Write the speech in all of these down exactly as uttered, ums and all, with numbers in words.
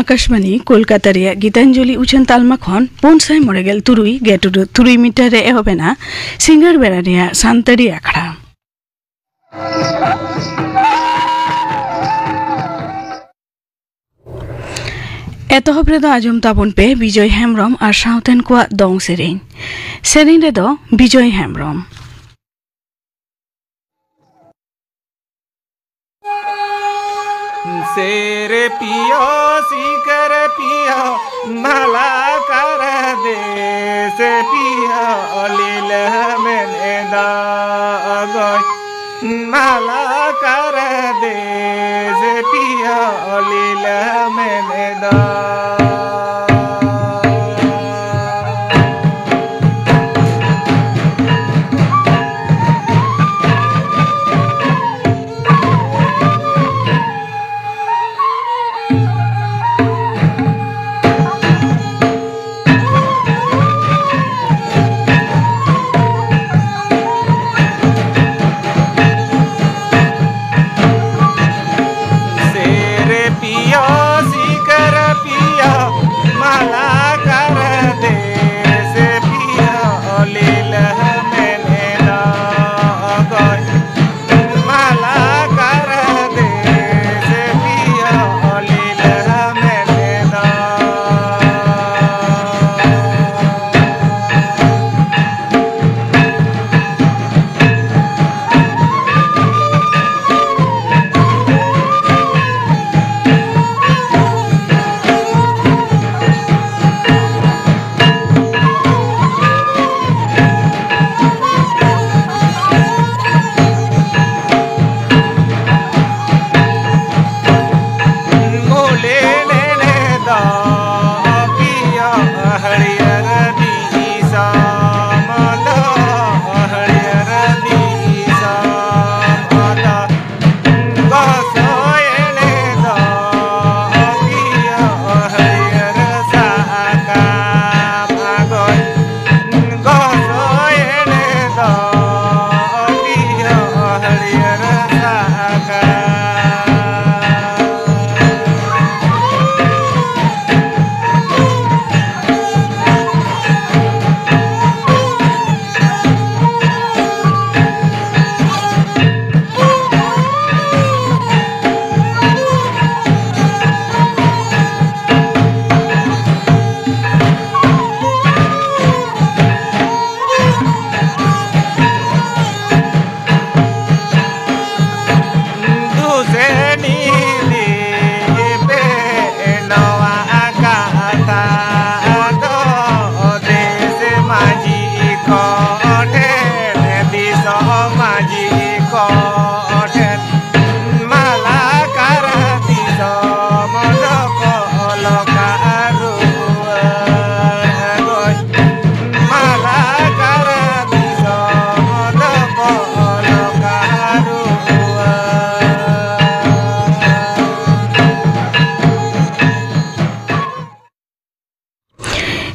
ᱟᱠᱟᱥᱵᱟᱱᱤ ᱠᱳᱞᱠᱟᱛᱟ ᱨᱮᱭᱟᱜ ᱜᱤᱛᱟᱧᱡᱚᱞᱤ ᱩᱪᱷᱟᱹᱱ ᱛᱟᱞᱢᱟ ᱠᱷᱚᱱ ᱯᱩᱱ ᱥᱟᱭ ᱢᱚᱬᱮ ᱜᱮᱞ ᱛᱩᱨᱩᱭ ᱜᱮᱴᱩᱰᱟᱹ ᱛᱩᱨᱩᱭ ᱢᱤᱴᱟᱨ ᱨᱮ ᱮᱦᱚᱵ ᱮᱱᱟ ᱥᱤᱸᱜᱟᱹᱲ ᱵᱮᱲᱟ ᱨᱮᱭᱟᱜ ᱥᱟᱱᱛᱟᱲᱤ ᱟᱠᱷᱲᱟ᱾ ᱮᱛᱚᱦᱚᱵ ᱨᱮᱫᱚ ᱟᱸᱡᱚᱢ ᱛᱟᱵᱚᱱ ᱯᱮ ᱵᱤᱡᱚᱭ ᱦᱮᱢᱵᱽᱨᱚᱢ ᱟᱨ ᱥᱟᱶᱛᱮᱱ ᱠᱚᱣᱟᱜ ᱫᱚᱝ ᱥᱮᱨᱮᱧ᱾ ᱥᱮᱨᱮᱧ ᱨᱮᱫᱚ ᱵᱤᱡᱚᱭ ᱦᱮᱢᱵᱽᱨᱚᱢ᱾ ᱥᱮᱨᱮ ᱯᱤᱭᱳ ᱥᱤᱠᱟᱨ ᱯᱤᱭᱳ ᱢᱟᱞᱟ ᱠᱟᱨ ᱫᱮ ᱥᱮ ᱯᱤᱭᱳ ᱞᱤᱞᱟᱹ ᱢᱮᱱᱮᱫᱟ ᱜᱚᱡ᱾ ᱢᱟᱞᱟ ᱠᱟᱨ ᱫᱮ ᱥᱮ ᱯᱤᱭᱳ ᱞᱤᱞᱟᱹ ᱢᱮᱱᱮᱫᱟ᱾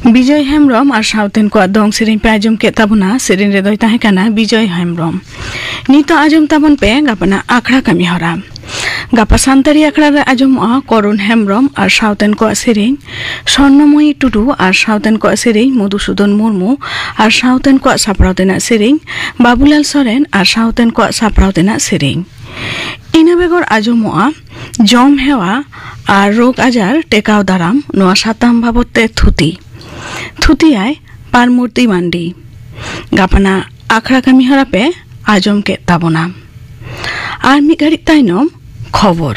ᱵᱤᱡᱚᱭ ᱦᱮᱢᱵᱽᱨᱚᱢ ᱟᱨ ᱥᱟᱶᱛᱮᱱ ᱠᱚᱣᱟᱜ ᱫᱚᱝ ᱥᱮᱨᱮᱧ ᱯᱮ ᱟᱸᱡᱚᱢ ᱠᱮᱫ ᱛᱟᱵᱚᱱᱟ᱾ ᱥᱮᱨᱮᱧ ᱨᱮᱫᱚᱭ ᱛᱟᱦᱮᱸ ᱠᱟᱱᱟ ᱵᱤᱡᱚᱭ ᱦᱮᱢᱵᱽᱨᱚᱢ᱾ ᱱᱤᱛᱚᱜ ᱟᱸᱡᱚᱢ ᱛᱟᱵᱚᱱ ᱯᱮ ᱜᱟᱯᱟᱱᱟᱜ ᱟᱠᱷᱲᱟ ᱠᱟᱹᱢᱤ ᱦᱚᱨᱟ᱾ ᱜᱟᱯᱟ ᱥᱟᱱᱛᱟᱲᱤ ᱟᱠᱷᱲᱟ ᱨᱮ ᱟᱸᱡᱚᱢᱚᱜᱼᱟ ᱠᱚᱨᱩᱱ ᱦᱮᱢᱵᱽᱨᱚᱢ ᱟᱨ ᱥᱟᱶᱛᱮᱱ ᱠᱚᱣᱟᱜ ᱥᱮᱨᱮᱧ, ᱥᱚᱨᱱᱚᱢᱚᱭᱤ ᱴᱩᱰᱩ ᱟᱨ ᱥᱟᱶᱛᱮᱱ ᱠᱚᱣᱟᱜ ᱥᱮᱨᱮᱧ, ᱢᱚᱫᱷᱩᱥᱩᱫᱚᱱ ᱢᱩᱨᱢᱩ ᱟᱨ ᱥᱟᱶᱛᱮᱱ ᱠᱚᱣᱟᱜ ᱥᱟᱯᱲᱟᱣ ᱛᱮᱱᱟᱜ ᱥᱮᱨᱮᱧ, ᱵᱟᱵᱩᱞᱟᱞ ᱥᱚᱨᱮᱱ ᱟᱨ ᱥᱟᱶᱛᱮᱱ ᱠᱚᱣᱟᱜ ᱥᱟᱯᱲᱟᱣ ᱛᱮᱱᱟᱜ ᱥᱮᱨᱮᱧ᱾ ᱤᱱᱟᱹ ᱵᱮᱜᱚᱨ ᱟᱸᱡᱚᱢᱚᱜᱼᱟ ᱡᱚᱢ ᱦᱮᱣᱟ ᱟᱨ ᱨᱳᱜᱽ ᱟᱡᱟᱨ ᱴᱮᱠᱟᱣ ᱫᱟᱨᱟᱢ, ᱱᱚᱣᱟ ᱥᱟᱛᱟᱢ ᱵᱟᱵᱚᱫ ᱛᱮ ᱛᱷᱩᱛᱤ᱾ ᱛᱷᱩᱛᱤᱭᱟᱭ ᱯᱟᱨᱢᱩᱨᱛᱤ ᱢᱟᱱᱰᱤ᱾ ᱜᱟᱯᱟᱱᱟᱜ ᱟᱠᱷᱲᱟ ᱠᱟᱹᱢᱤ ᱦᱚᱨᱟ ᱯᱮ ᱟᱸᱡᱚᱢ ᱠᱮᱫ ᱛᱟᱵᱚᱱᱟ᱾ ᱟᱨ ᱢᱤᱫ ᱜᱷᱟᱹᱲᱤᱡ ᱛᱟᱭᱱᱚᱢ ᱠᱷᱚᱵᱚᱨ᱾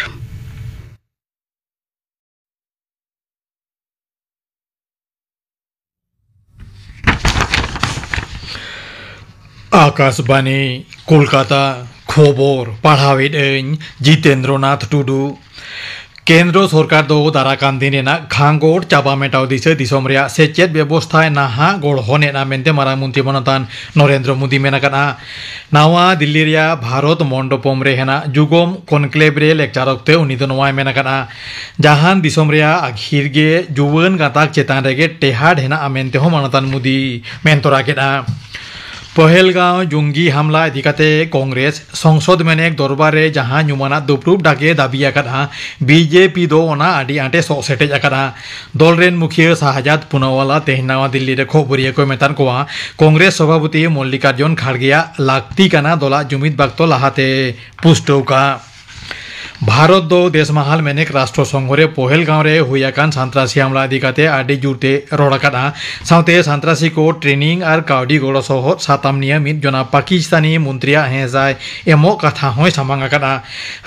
ᱟᱠᱟᱥᱵᱟᱱᱤ, ᱠᱳᱞᱠᱟᱛᱟ᱾ ᱠᱷᱚᱵᱚᱨ ᱯᱟᱲᱦᱟᱣᱮᱫ ᱟᱹᱧ ᱡᱤᱛᱮᱱᱫᱨᱚᱱᱟᱛᱷ ᱴᱩᱰᱩ᱾ ᱠᱮᱱᱫᱨᱚ ᱥᱚᱨᱠᱟᱨ ᱫᱚ ᱫᱟᱨᱟ ᱠᱟᱱ ᱫᱤᱱ ᱨᱮᱱᱟᱜ ᱜᱷᱟᱸᱜᱚᱴ ᱪᱟᱵᱟ ᱢᱮᱴᱟᱣ ᱫᱤᱥᱟᱹ ᱫᱤᱥᱚᱢ ᱨᱮᱭᱟᱜ ᱥᱮᱪᱮᱫ ᱵᱮᱵᱚᱥᱛᱷᱟᱭ ᱱᱟᱦᱟᱜ ᱜᱚᱲᱦᱚᱱᱮᱫᱼᱟ ᱢᱮᱱᱛᱮ ᱢᱟᱨᱟᱝ ᱢᱚᱱᱛᱨᱤ ᱢᱟᱱᱚᱛᱟᱱ ᱱᱚᱨᱮᱱᱫᱨᱚ ᱢᱳᱫᱤ ᱢᱮᱱ ᱟᱠᱟᱫᱼᱟ᱾ ᱱᱟᱣᱟ ᱫᱤᱞᱞᱤ ᱨᱮᱭᱟᱜ ᱵᱷᱟᱨᱚᱛ ᱢᱚᱱᱰᱚᱯᱚᱢ ᱨᱮ ᱦᱮᱱᱟᱜ ᱡᱩᱜᱚᱢ ᱠᱚᱱᱠᱞᱮᱵᱽ ᱨᱮ ᱞᱮᱠᱪᱟᱨ ᱚᱠᱛᱮ ᱩᱱᱤ ᱫᱚ ᱱᱚᱣᱟᱭ ᱢᱮᱱ ᱟᱠᱟᱫᱼᱟ, ᱡᱟᱦᱟᱱ ᱫᱤᱥᱚᱢ ᱨᱮᱭᱟᱜ ᱟᱹᱠᱷᱤᱨ ᱜᱮ ᱡᱩᱣᱟᱹᱱ ᱜᱟᱛᱟᱠ ᱪᱮᱛᱟᱱ ᱨᱮᱜᱮ ᱴᱮᱦᱟᱰ ᱦᱮᱱᱟᱜᱼᱟ ᱢᱮᱱᱛᱮ ᱦᱚᱸ ᱢᱟᱱᱚᱛᱟᱱ ᱢᱳᱫᱤ ᱢᱮᱱ ᱛᱚᱨᱟ ᱠᱮᱫᱼᱟ᱾ ᱯᱚᱦᱮᱞᱜᱟᱸᱣ ᱡᱚᱝᱜᱤ ᱦᱟᱢᱞᱟ ᱤᱫᱤ ᱠᱟᱛᱮ ᱠᱚᱝᱜᱨᱮᱥ ᱥᱚᱝᱥᱚᱫ ᱢᱮᱱᱮᱠ ᱫᱚᱨᱵᱟᱨ ᱨᱮ ᱡᱟᱦᱟᱸ ᱧᱩᱢᱟᱱᱟᱜ ᱫᱩᱯᱲᱩᱵ ᱰᱟᱠᱮ ᱫᱟᱹᱵᱤ ᱟᱠᱟᱫᱼᱟ, ᱵᱤᱡᱮᱯᱤ ᱫᱚ ᱚᱱᱟ ᱟᱹᱰᱤ ᱟᱸᱴᱮ ᱥᱚᱜ ᱥᱮᱴᱮᱡ ᱟᱠᱟᱫᱼᱟ᱾ ᱫᱚᱞ ᱨᱮᱱ ᱢᱩᱠᱷᱤᱭᱟᱹ ᱥᱟᱦᱟᱡᱟᱫ ᱯᱩᱱᱟᱣᱟᱞᱟ ᱛᱮᱦᱮᱧ ᱱᱟᱣᱟ ᱫᱤᱞᱞᱤ ᱨᱮ ᱠᱷᱚᱵᱚᱨᱤᱭᱟᱹ ᱠᱚᱭ ᱢᱮᱛᱟᱫ ᱠᱚᱣᱟ, ᱠᱚᱝᱜᱨᱮᱥ ᱥᱚᱵᱷᱟᱯᱚᱛᱤ ᱢᱚᱞᱞᱤᱠᱟᱨᱡᱩᱱ ᱠᱷᱟᱲᱜᱮᱭᱟᱜ ᱞᱟᱹᱠᱛᱤ ᱠᱟᱱᱟ ᱫᱚᱞᱟᱜ ᱡᱩᱢᱤᱫ ᱵᱟᱠᱛᱚ ᱞᱟᱦᱟᱛᱮ ᱯᱩᱥᱴᱟᱹᱣ ᱠᱟᱜ᱾ ᱵᱷᱟᱨᱚᱛ ᱫᱚ ᱫᱮᱥ ᱢᱟᱦᱟᱞ ᱢᱮᱱᱮᱠ ᱨᱟᱥᱴᱨᱚ ᱥᱚᱝᱜᱷᱚ ᱨᱮ ᱯᱚᱦᱮᱞᱜᱟᱸᱣ ᱨᱮ ᱦᱩᱭ ᱟᱠᱟᱱ ᱥᱟᱱᱛᱨᱟᱥᱤ ᱦᱟᱢᱞᱟ ᱤᱫᱤ ᱠᱟᱛᱮ ᱟᱹᱰᱤ ᱡᱳᱨ ᱛᱮ ᱨᱚᱲ ᱟᱠᱟᱫᱼᱟ᱾ ᱥᱟᱶᱛᱮ ᱥᱟᱱᱛᱨᱟᱥᱤ ᱠᱚ ᱴᱨᱮᱱᱤᱝ ᱟᱨ ᱠᱟᱹᱣᱰᱤ ᱜᱚᱲᱚ ᱥᱚᱦᱚᱫ ᱥᱟᱛᱟᱢ ᱱᱤᱭᱟᱹ ᱢᱤᱫ ᱡᱚᱱᱟ ᱯᱟᱠᱤᱥᱛᱟᱱᱤ ᱢᱚᱱᱛᱨᱤᱭᱟᱜ ᱦᱮᱸ ᱥᱟᱭ ᱮᱢᱚᱜ ᱠᱟᱛᱷᱟ ᱦᱚᱸᱭ ᱥᱟᱢᱟᱝ ᱟᱠᱟᱫᱼᱟ᱾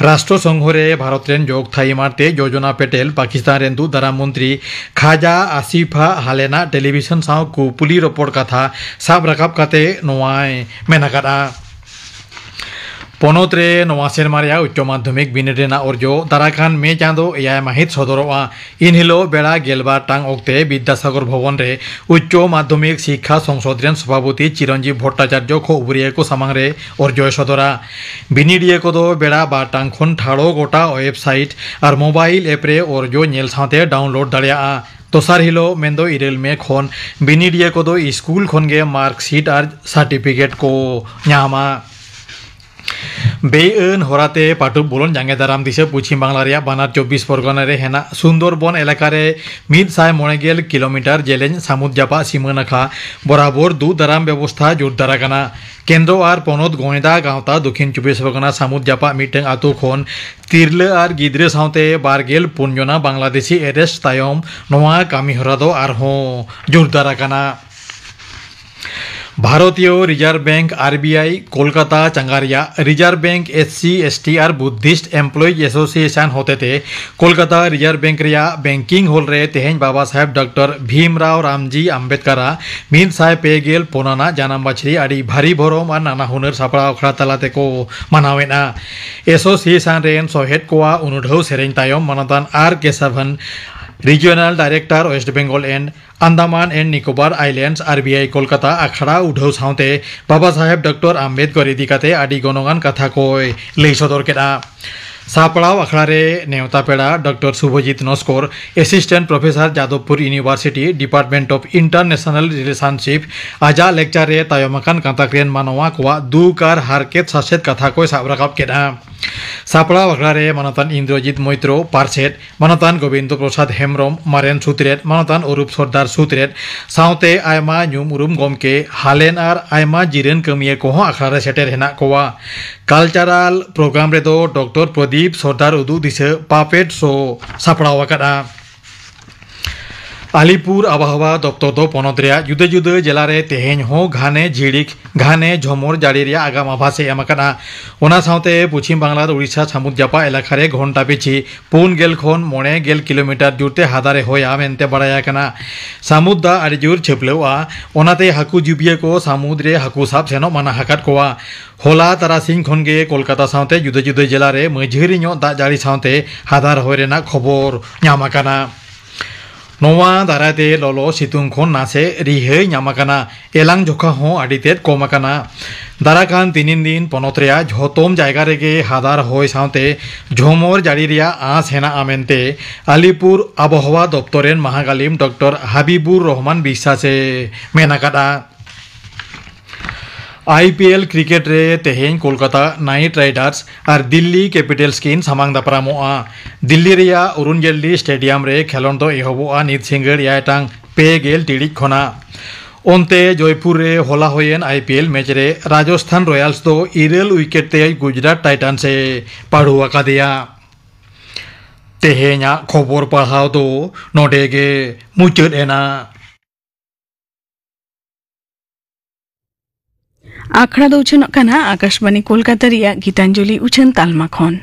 ᱨᱟᱥᱴᱨᱚ ᱥᱚᱝᱜᱷᱚ ᱨᱮ ᱵᱷᱟᱨᱚᱛ ᱨᱮᱱ ᱡᱚᱜᱽ ᱛᱷᱟᱭᱤ ᱢᱟᱨᱛᱮ ᱡᱳᱡᱚᱱᱟ ᱯᱮᱴᱮᱞ ᱯᱟᱠᱤᱥᱛᱟᱱ ᱨᱮᱱ ᱫᱩᱜ ᱫᱟᱨᱟᱢ ᱢᱚᱱᱛᱨᱤ ᱠᱷᱟᱡᱟ ᱟᱥᱤᱯᱷᱟ ᱦᱟᱞᱮᱱᱟᱜ ᱴᱮᱞᱤᱵᱷᱤᱥᱚᱱ ᱥᱟᱶ ᱠᱩᱯᱩᱞᱤ ᱨᱚᱯᱚᱲ ᱠᱟᱛᱷᱟ ᱥᱟᱵ ᱨᱟᱠᱟᱵ ᱠᱟᱛᱮ ᱱᱚᱣᱟᱭ ᱢᱮᱱ ᱟᱠᱟᱫᱼᱟ᱾ ᱯᱚᱱᱚᱛ ᱨᱮ ᱱᱚᱣᱟ ᱥᱮᱨᱢᱟ ᱨᱮᱭᱟᱜ ᱩᱪᱪᱚ ᱢᱟᱫᱽᱫᱷᱚᱢᱤᱠ ᱵᱤᱱᱤᱰ ᱨᱮᱱᱟᱜ ᱚᱨᱡᱚ ᱫᱟᱨᱟᱭ ᱠᱟᱱ ᱢᱮ ᱪᱟᱸᱫᱚ ᱮᱭᱟᱭ ᱢᱟᱹᱦᱤᱛ ᱥᱚᱫᱚᱨᱚᱜᱼᱟ᱾ ᱤᱱ ᱦᱤᱞᱳᱜ ᱵᱮᱲᱟ ᱜᱮᱞᱵᱟᱨ ᱴᱟᱝ ᱚᱠᱛᱮ ᱵᱤᱫᱽᱫᱟᱥᱟᱜᱚᱨ ᱵᱷᱚᱵᱚᱱ ᱨᱮ ᱩᱪᱪᱚ ᱢᱟᱫᱽᱫᱷᱚᱢᱤᱠ ᱥᱤᱠᱠᱷᱟ ᱥᱚᱝᱥᱚᱫ ᱨᱮᱱ ᱥᱚᱵᱷᱟᱯᱚᱛᱤ ᱪᱤᱨᱚᱱᱡᱤᱵ ᱵᱷᱚᱴᱴᱟᱪᱟᱨᱡᱚ ᱠᱷᱚᱵᱚᱨᱤᱭᱟᱹ ᱠᱚ ᱥᱟᱢᱟᱝ ᱨᱮ ᱚᱨᱡᱚᱭ ᱥᱚᱫᱚᱨᱟ᱾ ᱵᱤᱱᱤᱰᱤᱭᱟᱹ ᱠᱚᱫᱚ ᱵᱮᱲᱟ ᱵᱟᱨ ᱴᱟᱝ ᱠᱷᱚᱱ ᱴᱷᱟᱲᱚ ᱜᱚᱴᱟ ᱳᱭᱮᱵᱽᱥᱟᱭᱤᱴ ᱟᱨ ᱢᱳᱵᱟᱭᱤᱞ ᱮᱯ ᱨᱮ ᱚᱨᱡᱚ ᱧᱮᱞ ᱥᱟᱶᱛᱮ ᱰᱟᱣᱩᱱᱞᱳᱰ ᱫᱟᱲᱮᱭᱟᱜᱼᱟ᱾ ᱫᱚᱥᱟᱨ ᱦᱤᱞᱳᱜ ᱢᱮᱱᱫᱚ ᱤᱨᱟᱹᱞ ᱢᱮ ᱠᱷᱚᱱ ᱵᱤᱱᱤᱰᱤᱭᱟᱹ ᱠᱚᱫᱚ ᱥᱠᱩᱞ ᱠᱷᱚᱱ ᱜᱮ ᱢᱟᱨᱠᱥᱤᱴ ᱟᱨ ᱥᱟᱨᱴᱤᱯᱷᱤᱠᱮᱴ ᱠᱚ ᱧᱟᱢᱟ᱾ ᱵᱮᱼᱟᱹᱱ ᱦᱚᱨᱟᱛᱮ ᱯᱟᱹᱴᱩᱵ ᱵᱚᱞᱚᱱ ᱡᱟᱸᱜᱮ ᱫᱟᱨᱟᱢ ᱫᱤᱥᱟᱹ ᱯᱚᱪᱷᱤᱢ ᱵᱟᱝᱞᱟ ᱨᱮᱭᱟᱜ ᱵᱟᱱᱟᱨ ᱪᱚᱵᱵᱤᱥ ᱯᱚᱨᱜᱚᱱᱟ ᱨᱮ ᱦᱮᱱᱟᱜ ᱥᱩᱱᱫᱚᱨᱵᱚᱱ ᱮᱞᱟᱠᱟ ᱨᱮ ᱢᱤᱫ ᱥᱟᱭ ᱢᱚᱬᱮ ᱜᱮᱞ ᱠᱤᱞᱳᱢᱤᱴᱟᱨ ᱡᱮᱞᱮᱧ ᱥᱟᱹᱢᱩᱫ ᱡᱟᱯᱟᱜ ᱥᱤᱢᱟᱹ ᱱᱟᱠᱷᱟ ᱵᱚᱨᱟᱵᱚᱨ ᱫᱩᱜ ᱫᱟᱨᱟᱢ ᱵᱮᱵᱚᱥᱛᱷᱟ ᱡᱳᱨᱫᱟᱨ ᱟᱠᱟᱱᱟ᱾ ᱠᱮᱱᱫᱨᱚ ᱟᱨ ᱯᱚᱱᱚᱛ ᱜᱚᱸᱭᱫᱟ ᱜᱟᱶᱛᱟ ᱫᱚᱠᱷᱤᱱ ᱪᱚᱵᱵᱤᱥ ᱯᱚᱨᱜᱚᱱᱟ ᱥᱟᱹᱢᱩᱫ ᱡᱟᱯᱟᱜ ᱢᱤᱫᱴᱟᱝ ᱟᱛᱳ ᱠᱷᱚᱱ ᱛᱤᱨᱞᱟᱹ ᱟᱨ ᱜᱤᱫᱽᱨᱟᱹ ᱥᱟᱶᱛᱮ ᱵᱟᱨ ᱜᱮᱞ ᱯᱩᱱ ᱡᱚᱱᱟ ᱵᱟᱝᱞᱟᱫᱮᱥᱤ ᱮᱨᱮᱥᱴ ᱛᱟᱭᱚᱢ ᱱᱚᱣᱟ ᱠᱟᱹᱢᱤ ᱦᱚᱨᱟ ᱫᱚ ᱟᱨᱦᱚᱸ ᱡᱳᱨᱫᱟᱨ ᱟᱠᱟᱱᱟ᱾ Bharatiya reserve bank, R B I, Kolkata ᱪᱟᱸᱜᱟ ᱨᱮᱭᱟᱜ reserve bank, S C, S T ᱟᱨ ᱵᱩᱫᱽᱫᱷᱤᱥᱴ ᱮᱢᱯᱞᱚᱭᱤᱡᱽ ᱮᱥᱳᱥᱤᱭᱮᱥᱚᱱ ᱦᱚᱛᱮᱛᱮ ᱠᱳᱞᱠᱟᱛᱟ ᱨᱤᱡᱟᱨᱵᱷ ᱵᱮᱝᱠ ᱨᱮᱭᱟᱜ ᱵᱮᱝᱠᱤᱝ ᱦᱚᱞ ᱨᱮ ᱛᱮᱦᱮᱧ ᱵᱟᱵᱟ ᱥᱟᱦᱮᱵᱽ ᱰᱚᱠᱴᱚᱨ ᱵᱷᱤᱢᱨᱟᱣ ᱨᱟᱢᱡᱤ ᱟᱢᱵᱮᱫᱠᱟᱨᱟᱜ ᱢᱤᱫ ᱥᱟᱭ ᱯᱮ ᱜᱮᱞ ᱯᱩᱱ ᱟᱱᱟᱜ ᱡᱟᱱᱟᱢ ᱢᱟᱹᱪᱷᱨᱤ ᱟᱹᱰᱤ ᱵᱷᱟᱹᱨᱤ ᱵᱷᱚᱨᱚᱢ ᱟᱨ ᱱᱟᱱᱟ ᱦᱩᱱᱟᱹᱨ ᱥᱟᱯᱲᱟᱣ ᱟᱠᱷᱲᱟ ᱛᱟᱞᱟ ᱛᱮᱠᱚ ᱢᱟᱱᱟᱣᱮᱫᱼᱟ᱾ ᱮᱥᱳᱥᱤᱭᱮᱥᱚᱱ ᱨᱮᱱ ᱥᱚᱦᱮᱫ ᱠᱚᱣᱟᱜ ᱩᱱᱩᱰᱷᱟᱹᱣ ᱥᱮᱨᱮᱧ ᱛᱟᱭᱚᱢ ᱢᱟᱱᱚᱛᱟᱱ ᱟᱨ ᱠᱮᱥᱟᱵᱷᱟᱱ, regional director, west Bengal and Andaman and Nicobar islands, R B I Kolkata ᱟᱠᱷᱲᱟ ᱩᱰᱷᱟᱹᱣ ᱥᱟᱶᱛᱮ ᱵᱟᱵᱟ ᱥᱟᱦᱮᱵᱽ ᱰᱚᱠᱴᱚᱨ ᱟᱢᱵᱮᱫᱽᱠᱚᱨ ᱤᱫᱤ ᱠᱟᱛᱮ ᱟᱹᱰᱤ ᱜᱚᱱᱚᱝᱟᱱ ᱠᱟᱛᱷᱟ ᱠᱚᱭ ᱞᱟᱹᱭ ᱥᱚᱫᱚᱨ ᱠᱮᱫᱼᱟ᱾ ᱥᱟᱯᱲᱟᱣ ᱟᱠᱷᱲᱟ ᱨᱮ ᱱᱮᱣᱛᱟ ᱯᱮᱲᱟ doctor Subhojit Naskar, assistant professor, Jadavpur university, department of international relationship, ᱟᱡᱟᱜ ᱞᱮᱠᱪᱟᱨ ᱨᱮ ᱛᱟᱭᱚᱢ ᱟᱠᱟᱱ ᱜᱟᱛᱟᱠ ᱨᱮᱱ ᱢᱟᱱᱣᱟ ᱠᱚᱣᱟᱜ ᱫᱩᱠ ᱟᱨ ᱦᱟᱨᱠᱮᱛ ᱥᱟᱥᱮᱛ ᱠᱟᱛᱷᱟ ᱠᱚᱭ ᱥᱟᱵ ᱨᱟᱠᱟᱵ ᱠᱮᱫᱼᱟ᱾ ᱥᱟᱯᱲᱟᱣ ᱟᱠᱷᱲᱟ ᱨᱮ ᱢᱟᱱᱚᱛᱟᱱ ᱤᱱᱫᱨᱚᱡᱤᱛ ᱢᱳᱭᱛᱨᱚ, ᱯᱟᱨᱥᱮᱛ, ᱢᱟᱱᱚᱛᱟᱱ ᱜᱳᱵᱤᱱᱫᱚ ᱯᱨᱚᱥᱟᱫᱽ ᱦᱮᱢᱵᱽᱨᱚᱢ, ᱢᱟᱨᱮᱱ ᱥᱩᱛᱨᱮᱛ, ᱢᱟᱱᱚᱛᱟᱱ ᱚᱨᱩᱯ ᱥᱚᱨᱫᱟᱨ ᱥᱩᱛᱨᱮᱛ ᱥᱟᱶᱛᱮ ᱟᱭᱢᱟ ᱧᱩᱢ ᱩᱨᱩᱢ ᱜᱚᱢᱠᱮ, ᱦᱟᱞᱮᱱ ᱟᱨ ᱟᱭᱢᱟ ᱡᱤᱨᱟᱹᱱ ᱠᱟᱹᱢᱤᱭᱟᱹ ᱠᱚᱦᱚᱸ ᱟᱠᱷᱲᱟ ᱨᱮ ᱥᱮᱴᱮᱨ ᱦᱮᱱᱟᱜ ᱠᱚᱣᱟ᱾ ᱠᱟᱞᱪᱟᱨᱟᱞ ᱯᱨᱳᱜᱨᱟᱢ ᱨᱮᱫᱚ ᱰᱚᱠᱴᱚᱨ ᱯᱨᱚᱫᱤᱯ ᱥᱚᱨᱫᱟᱨ ᱩᱫᱩᱜ ᱫᱤᱥᱟᱹ ᱯᱟᱯᱮᱴ ᱥᱳ ᱥᱟᱯᱲᱟᱣ ᱟᱠᱟᱫᱼᱟ᱾ ᱟᱞᱤᱯᱩᱨ ᱟᱵᱚᱦᱟᱣᱟ ᱫᱚᱯᱛᱚᱨ ᱫᱚ ᱯᱚᱱᱚᱛ ᱨᱮᱭᱟᱜ ᱡᱩᱫᱟᱹ ᱡᱩᱫᱟᱹ ᱡᱮᱞᱟ ᱨᱮ ᱛᱮᱦᱮᱧ ᱦᱚᱸ ᱜᱷᱟᱱᱮ ᱡᱷᱤᱲᱤᱠ, ᱜᱷᱟᱱᱮ ᱡᱷᱚᱢᱚᱨ ᱡᱟᱹᱲᱤ ᱨᱮᱭᱟᱜ ᱟᱜᱟᱢ ᱟᱵᱷᱟᱥ ᱮ ᱮᱢ ᱟᱠᱟᱫᱼᱟ᱾ ᱚᱱᱟ ᱥᱟᱶᱛᱮ ᱯᱚᱪᱷᱤᱢ ᱵᱟᱝᱞᱟ ᱟᱨ ᱩᱲᱤᱥᱥᱟ ᱥᱟᱹᱢᱩᱫ ᱡᱟᱯᱟᱜ ᱮᱞᱟᱠᱟ ᱨᱮ ᱜᱷᱚᱱᱴᱟ ᱯᱤᱪᱷᱤ ᱯᱩᱱ ᱜᱮᱞ ᱠᱷᱚᱱ ᱢᱚᱬᱮ ᱜᱮᱞ ᱠᱤᱞᱳᱢᱤᱴᱟᱨ ᱡᱳᱨ ᱛᱮ ᱦᱟᱫᱟᱨ ᱮ ᱦᱚᱭᱟ ᱢᱮᱱᱛᱮ ᱵᱟᱲᱟᱭ ᱟᱠᱟᱱᱟ᱾ ᱥᱟᱹᱢᱩᱫ ᱫᱟᱜ ᱟᱹᱰᱤ ᱡᱳᱨ ᱪᱷᱟᱹᱯᱞᱟᱹᱣᱜᱼᱟ, ᱚᱱᱟᱛᱮ ᱦᱟᱹᱠᱩ ᱡᱤᱵᱤᱭᱟᱹ ᱠᱚ ᱥᱟᱹᱢᱩᱫ ᱨᱮ ᱦᱟᱹᱠᱩ ᱥᱟᱵ ᱥᱮᱱᱚᱜ ᱢᱟᱱᱟ ᱟᱠᱟᱫ ᱠᱚᱣᱟ᱾ ᱦᱚᱞᱟ ᱛᱟᱨᱟᱥᱤᱧ ᱠᱷᱚᱱ ᱜᱮ ᱠᱳᱞᱠᱟᱛᱟ ᱥᱟᱶᱛᱮ ᱡᱩᱫᱟᱹ ᱡᱩᱫᱟᱹ ᱡᱮᱞᱟ ᱨᱮ ᱢᱟᱹᱡᱷᱟᱹᱨᱤ ᱧᱚᱜ ᱫᱟᱜ ᱡᱟᱹᱲᱤ ᱥᱟᱶᱛᱮ ᱦᱟᱫᱟᱨ ᱦᱚᱭ ᱨᱮᱱᱟᱜ ᱠᱷᱚᱵᱚᱨ ᱧᱟᱢ ᱟᱠᱟᱱᱟ᱾ ᱱᱚᱣᱟ ᱫᱟᱨᱟᱭ ᱛᱮ ᱞᱚᱞᱚ ᱥᱤᱛᱩᱝ ᱠᱷᱚᱱ ᱱᱟᱥᱮ ᱨᱤᱦᱟᱹᱭ ᱧᱟᱢ ᱟᱠᱟᱱᱟ᱾ ᱮᱞᱟᱝ ᱡᱚᱠᱷᱟ ᱦᱚᱸ ᱟᱹᱰᱤ ᱛᱮᱫ ᱠᱚᱢ ᱟᱠᱟᱱᱟ᱾ ᱫᱟᱨᱟ ᱠᱟᱱ ᱛᱤᱱᱤᱱ ᱫᱤᱱ ᱯᱚᱱᱚᱛ ᱨᱮᱭᱟᱜ ᱡᱷᱚᱛᱚᱢ ᱡᱟᱭᱜᱟ ᱨᱮᱜᱮ ᱦᱟᱫᱟᱨ ᱦᱚᱭ ᱥᱟᱶᱛᱮ ᱡᱷᱚᱢᱚᱨ ᱡᱟᱹᱲᱤ ᱨᱮᱭᱟᱜ ᱟᱸᱥ ᱦᱮᱱᱟᱜᱼᱟ ᱢᱮᱱᱛᱮ ᱟᱞᱤᱯᱩᱨ ᱟᱵᱚᱦᱟᱣᱟ ᱫᱚᱯᱛᱚᱨ ᱨᱮᱱ ᱢᱟᱦᱟᱜᱟᱞᱤᱢ ᱰᱚᱠᱴᱚᱨ ᱦᱟᱵᱤᱵᱩᱨ ᱨᱚᱦᱢᱟᱱ ᱵᱤᱥᱥᱟᱥ ᱮ ᱢᱮᱱ ᱟᱠᱟᱫᱼᱟ᱾ ᱟᱭ ᱯᱤ ᱮᱞ ᱠᱨᱤᱠᱮᱴ ᱨᱮ ᱛᱮᱦᱮᱧ ᱠᱳᱞᱠᱟᱛᱟ ᱱᱟᱭᱤᱴ ᱨᱟᱭᱰᱟᱨᱥ ᱟᱨ ᱫᱤᱞᱞᱤ ᱠᱮᱯᱤᱴᱟᱞᱥ ᱠᱤᱱ ᱥᱟᱢᱟᱝ ᱫᱟᱯᱨᱟᱢᱚᱜᱼᱟ᱾ ᱫᱤᱞᱞᱤ ᱨᱮᱭᱟᱜ ᱚᱨᱩᱱ ᱡᱮᱴᱞᱤ ᱥᱴᱮᱰᱤᱭᱟᱢ ᱨᱮ ᱠᱷᱮᱞᱚᱸᱰ ᱫᱚ ᱮᱦᱚᱵᱚᱜᱼᱟ ᱱᱤᱛ ᱥᱤᱸᱜᱟᱹᱲ ᱮᱭᱟᱭ ᱴᱟᱲᱟᱝ ᱯᱮ ᱜᱮᱞ ᱴᱤᱲᱤᱡ ᱠᱷᱚᱱᱟᱜ᱾ ᱚᱱᱛᱮ ᱡᱚᱭᱯᱩᱨ ᱨᱮ ᱦᱚᱞᱟ ᱦᱩᱭᱮᱱ ᱟᱭ ᱯᱤ ᱮᱞ ᱢᱮᱪ ᱨᱮ ᱨᱟᱡᱚᱥᱛᱷᱟᱱ ᱨᱚᱭᱟᱞᱥ ᱫᱚ ᱤᱨᱟᱹᱞ ᱩᱭᱠᱮᱴ ᱛᱮ ᱜᱩᱡᱽᱨᱟᱴ ᱴᱟᱭᱴᱟᱱᱥ ᱮ ᱯᱟᱹᱰᱩ ᱟᱠᱟᱫᱮᱭᱟ᱾ ᱛᱮᱦᱮᱧᱟᱜ ᱠᱷᱚᱵᱚᱨ ᱯᱟᱲᱦᱟᱣ ᱫᱚ ᱱᱚᱰᱮ ᱜᱮ ᱢᱩᱪᱟᱹᱫ ᱮᱱᱟ᱾ ᱟᱠᱷᱲᱟ ᱫᱚ ᱩᱪᱷᱟᱹᱱᱚᱜ ᱠᱟᱱᱟ ᱟᱠᱟᱥᱵᱟᱱᱤ ᱠᱳᱞᱠᱟᱛᱟ ᱨᱮᱭᱟᱜ ᱜᱤᱛᱟᱧᱡᱚᱞᱤ ᱩᱪᱷᱟᱹᱱ ᱛᱟᱞᱢᱟ ᱠᱷᱚᱱ᱾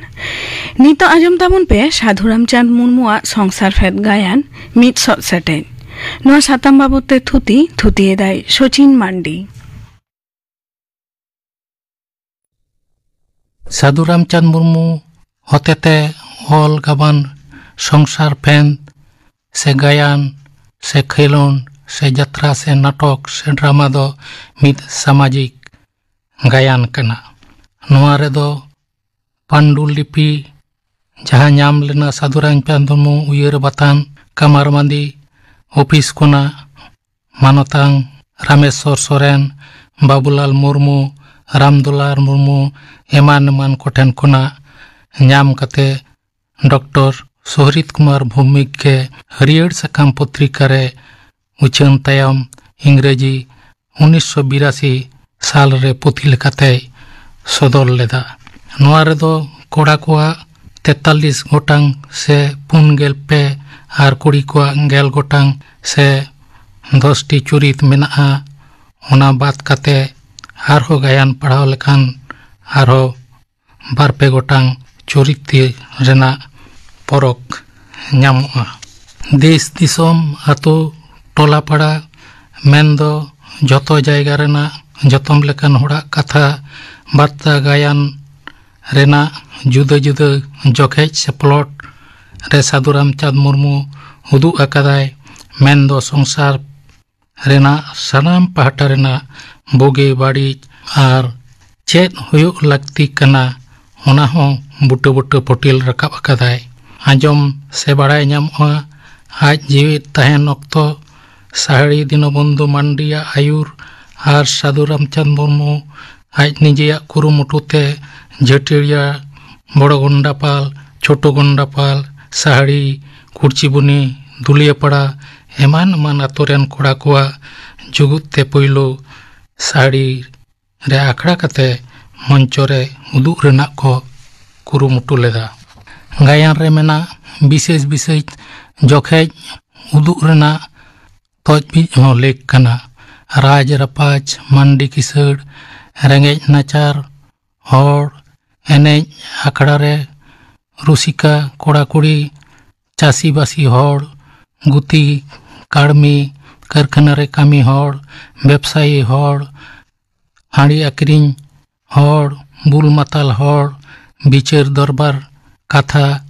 ᱱᱤᱛᱚᱜ ᱟᱸᱡᱚᱢ ᱛᱟᱵᱚᱱ ᱯᱮ ᱥᱟᱹᱫᱷᱩ ᱨᱟᱢᱪᱟᱸᱫᱽ ᱢᱩᱨᱢᱩᱣᱟᱜ ᱥᱚᱝᱥᱟᱨ ᱯᱷᱮᱫ ᱜᱟᱭᱟᱱ ᱢᱤᱫ ᱥᱚᱫ ᱥᱮᱴᱮᱡ᱾ ᱱᱚᱣᱟ ᱥᱟᱛᱟᱢ ᱵᱟᱵᱚᱛ ᱛᱮ ᱛᱷᱩᱛᱤ, ᱛᱷᱩᱛᱤᱭᱮᱫᱟᱭ ᱥᱚᱪᱤᱱ ᱢᱟᱱᱰᱤ᱾ ᱥᱟᱹᱫᱷᱩ ᱨᱟᱢᱪᱟᱸᱫᱽ ᱢᱩᱨᱢᱩ ᱦᱚᱛᱮᱛᱮ ᱚᱞ ᱜᱟᱵᱟᱱ ᱥᱚᱝᱥᱟᱨ ᱯᱷᱮᱫ ᱥᱮ ᱜᱟᱭᱟᱱ ᱥᱮ ᱠᱷᱮᱞᱳᱸᱰ ᱥᱮ ᱡᱟᱛᱨᱟ ᱥᱮ ᱱᱟᱴᱚᱠ ᱥᱮ ᱰᱨᱟᱢᱟ ᱫᱚ ᱢᱤᱫ ᱥᱟᱢᱟᱡᱤᱠ ᱜᱟᱭᱟᱱ ᱠᱟᱱᱟ᱾ ᱱᱚᱣᱟ ᱨᱮᱫᱚ ᱯᱟᱱᱰᱩᱞᱤᱯᱤ ᱡᱟᱦᱟᱸ ᱧᱟᱢ ᱞᱮᱱᱟ ᱥᱟᱹᱫᱷᱩ ᱨᱟᱢᱪᱟᱸᱫᱽ ᱢᱩᱨᱢᱩ ᱩᱭᱦᱟᱹᱨ ᱵᱟᱛᱟᱱ ᱠᱟᱢᱟᱨ ᱢᱟᱹᱫᱤ ᱚᱯᱷᱤᱥ ᱠᱷᱚᱱᱟᱜ ᱢᱟᱱᱚᱛᱟᱱ ᱨᱟᱢᱮᱥᱣᱚᱨ ᱥᱚᱨᱮᱱ, ᱵᱟᱵᱩᱞᱟᱞ ᱢᱩᱨᱢᱩ, ᱨᱟᱢᱫᱩᱞᱟᱞ ᱢᱩᱨᱢᱩ ᱮᱢᱟᱱ ᱮᱢᱟᱱ ᱠᱚᱴᱷᱮᱱ ᱠᱷᱚᱱᱟᱜ ᱧᱟᱢ ᱠᱟᱛᱮ ᱰᱚᱠᱴᱚᱨ ᱥᱩᱦᱨᱤᱛ ᱠᱩᱢᱟᱨ ᱵᱷᱳᱣᱢᱤᱠ ᱜᱮ ᱦᱟᱹᱨᱭᱟᱹᱲ ᱥᱟᱠᱟᱢ ᱯᱚᱛᱨᱤᱠᱟ ᱨᱮ ᱩᱪᱷᱟᱹᱱ ᱛᱟᱭᱚᱢ ᱤᱝᱨᱮᱡᱤ ᱩᱱᱤᱥᱥᱚ ᱵᱤᱨᱟᱥᱤ ᱥᱟᱞ ᱨᱮ ᱯᱩᱛᱷᱤ ᱞᱮᱠᱟᱛᱮᱭ ᱥᱚᱫᱚᱨ ᱞᱮᱫᱟ᱾ ᱱᱚᱣᱟ ᱨᱮᱫᱚ ᱠᱚᱲᱟ ᱠᱚᱣᱟᱜ ᱛᱮᱛᱟᱞᱤᱥ ᱜᱚᱴᱟᱝ ᱥᱮ ᱯᱩᱱ ᱜᱮᱞ ᱯᱮ ᱟᱨ ᱠᱩᱲᱤ ᱠᱚᱣᱟᱜ ᱜᱮᱞ ᱜᱚᱴᱟᱝ ᱥᱮ ᱫᱚᱥ ᱴᱤ ᱪᱩᱨᱤᱛ ᱢᱮᱱᱟᱜᱼᱟ᱾ ᱚᱱᱟ ᱵᱟᱫ ᱠᱟᱛᱮ ᱟᱨᱦᱚᱸ ᱜᱟᱭᱟᱱ ᱯᱟᱲᱦᱟᱣ ᱞᱮᱠᱷᱟᱱ ᱟᱨᱦᱚᱸ ᱵᱟᱨ ᱯᱮ ᱜᱚᱴᱟᱝ ᱪᱩᱨᱤᱛ ᱨᱮᱱᱟᱜ ᱯᱚᱨᱚᱠ ᱧᱟᱢᱚᱜᱼᱟ᱾ ᱫᱮᱥ ᱫᱤᱥᱚᱢ, ᱟᱛᱳ, ᱴᱚᱞᱟ ᱯᱟᱲᱟ ᱢᱮᱱᱫᱚ ᱡᱚᱛᱚ ᱡᱟᱭᱜᱟ ᱨᱮᱱᱟᱜ ᱡᱚᱛᱚᱢ ᱞᱮᱠᱟᱱ ᱦᱚᱲᱟᱜ ᱠᱟᱛᱷᱟ ᱵᱟᱨᱛᱟ ᱜᱟᱭᱟᱱ ᱨᱮᱱᱟᱜ ᱡᱩᱫᱟᱹ ᱡᱩᱫᱟᱹ ᱡᱚᱠᱷᱮᱡ ᱥᱮ ᱯᱞᱚᱴ ᱨᱮ ᱥᱟᱹᱫᱷᱩ ᱨᱟᱢᱪᱟᱸᱫᱽ ᱢᱩᱨᱢᱩ ᱩᱫᱩᱜ ᱟᱠᱟᱫᱟᱭ, ᱢᱮᱱᱫᱚ ᱥᱚᱝᱥᱟᱨ ᱨᱮᱱᱟᱜ ᱥᱟᱱᱟᱢ ᱯᱟᱦᱴᱟ ᱨᱮᱱᱟᱜ ᱵᱩᱜᱤ ᱵᱟᱹᱲᱤᱡ ᱟᱨ ᱪᱮᱫ ᱦᱩᱭᱩᱜ ᱞᱟᱹᱠᱛᱤ ᱠᱟᱱᱟ, ᱚᱱᱟ ᱦᱚᱸ ᱵᱩᱴᱟᱹ ᱵᱩᱴᱟᱹ ᱯᱷᱚᱴᱮᱞ ᱨᱟᱠᱟᱵ ᱟᱠᱟᱫᱟᱭ᱾ ᱟᱸᱡᱚᱢ ᱥᱮ ᱵᱟᱲᱟᱭ ᱧᱟᱢᱚᱜᱼᱟ, ᱟᱡ ᱡᱤᱣᱮᱫ ᱛᱟᱦᱮᱱ ᱚᱠᱛᱚ ᱥᱟᱦᱲᱤ ᱫᱤᱱᱚᱵᱚᱱᱫᱷᱩ ᱢᱟᱱᱰᱤᱭᱟᱜ ᱟᱹᱭᱩᱨ ᱟᱨ ᱥᱟᱹᱫᱷᱩ ᱨᱟᱢᱪᱟᱸᱫᱽ ᱢᱩᱨᱢᱩ ᱟᱡ ᱱᱤᱡᱮᱭᱟᱜ ᱠᱩᱨᱩᱢᱩᱴᱩ ᱛᱮ ᱡᱷᱟᱹᱴᱤᱭᱟᱹᱲᱤᱭᱟ, ᱵᱚᱲᱚ ᱜᱚᱱᱰᱟᱯᱟᱞ, ᱪᱷᱳᱴᱳ ᱜᱚᱱᱰᱟᱯᱟᱞ, ᱥᱟᱦᱲᱤ, ᱠᱩᱲᱪᱤᱵᱩᱱᱤ, ᱫᱩᱞᱤᱭᱟᱹᱯᱟᱲᱟ ᱮᱢᱟᱱ ᱮᱢᱟᱱ ᱟᱛᱳ ᱨᱮᱱ ᱠᱚᱲᱟ ᱠᱚᱣᱟᱜ ᱡᱩᱜᱩᱫ ᱛᱮ ᱯᱳᱭᱞᱳ ᱥᱟᱦᱲᱤ ᱨᱮ ᱟᱠᱷᱲᱟ ᱠᱟᱛᱮ ᱢᱚᱧᱪᱚ ᱨᱮ ᱩᱫᱩᱜ ᱨᱮᱱᱟᱜ ᱠᱚ ᱠᱩᱨᱩᱢᱩᱴᱩ ᱞᱮᱫᱟ᱾ ᱜᱟᱭᱟᱱ ᱨᱮ ᱢᱮᱱᱟᱜ ᱵᱤᱥᱮᱥ ᱵᱤᱥᱮᱥ ᱡᱚᱠᱷᱮᱡ ᱩᱫᱩᱜ ᱨᱮᱱᱟᱜ ᱛᱚᱡᱵᱤᱡ ᱦᱚᱸ ᱞᱮᱠ ᱠᱟᱱᱟ᱾ ᱨᱟᱡᱽ ᱨᱟᱯᱟᱡᱽ, ᱢᱟᱱᱰᱤ ᱠᱤᱥᱟᱹᱲ, ᱨᱮᱸᱜᱮᱡ ᱱᱟᱪᱟᱨ ᱦᱚᱲ, ᱮᱱᱮᱡ ᱟᱠᱷᱲᱟ ᱨᱮ ᱨᱩᱥᱤᱠᱟ ᱠᱚᱲᱟ ᱠᱩᱲᱤ, ᱪᱟᱹᱥᱤᱵᱟᱹᱥᱤ ᱦᱚᱲ, ᱜᱩᱛᱤ ᱠᱟᱹᱲᱢᱤ, ᱠᱟᱹᱨᱠᱷᱟᱱᱟ ᱨᱮ ᱠᱟᱹᱢᱤ ᱦᱚᱲ, ᱵᱮᱵᱽᱥᱟᱭᱤ ᱦᱚᱲ, ᱦᱟᱺᱰᱤ ᱟᱹᱠᱷᱨᱤᱧ ᱦᱚᱲ, ᱵᱩᱞ ᱢᱟᱛᱟᱞ ᱦᱚᱲ, ᱵᱤᱪᱟᱹᱨ ᱫᱚᱨᱵᱟᱨ ᱠᱟᱛᱷᱟ,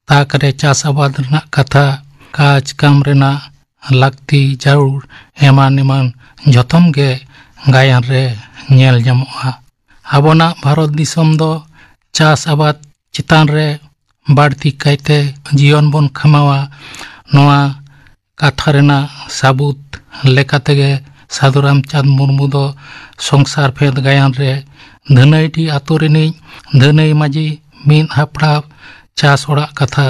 ᱛᱟᱠ ᱨᱮ ᱪᱟᱥ ᱟᱵᱟᱫ ᱨᱮᱱᱟᱜ ᱠᱟᱛᱷᱟ, ᱠᱟᱡᱽ ᱠᱟᱢ ᱨᱮᱱᱟᱜ ᱞᱟᱹᱠᱛᱤ ᱡᱟᱹᱨᱩᱲ ᱮᱢᱟᱱ ᱮᱢᱟᱱ ᱡᱚᱛᱚᱢ ᱜᱮ ᱜᱟᱭᱟᱱ ᱨᱮ ᱧᱮᱞ ᱧᱟᱢᱚᱜᱼᱟ᱾ ᱟᱵᱚᱱᱟᱜ ᱵᱷᱟᱨᱚᱛ ᱫᱤᱥᱚᱢ ᱫᱚ ᱪᱟᱥ ᱟᱵᱟᱫ ᱪᱮᱛᱟᱱ ᱨᱮ ᱵᱟᱹᱲᱛᱤ ᱠᱟᱭᱛᱮ ᱡᱤᱭᱚᱱ ᱵᱚᱱ ᱠᱷᱟᱢᱟᱣᱟ᱾ ᱱᱚᱣᱟ ᱠᱟᱛᱷᱟ ᱨᱮᱱᱟᱜ ᱥᱟᱹᱵᱩᱛ ᱞᱮᱠᱟ ᱛᱮᱜᱮ ᱥᱟᱹᱫᱷᱩ ᱨᱟᱢᱪᱟᱸᱫᱽ ᱢᱩᱨᱢᱩ ᱫᱚ ᱥᱚᱝᱥᱟᱨ ᱯᱷᱮᱫ ᱜᱟᱭᱟᱱ ᱨᱮ ᱫᱷᱟᱹᱱᱟᱹᱭᱰᱤ ᱟᱛᱳ ᱨᱤᱱᱤᱡ ᱫᱷᱟᱹᱱᱟᱹᱭ ᱢᱟᱹᱡᱷᱤ ᱢᱤᱫ ᱦᱟᱯᱲᱟᱣ ᱪᱟᱥ ᱚᱲᱟᱜ ᱠᱟᱛᱷᱟ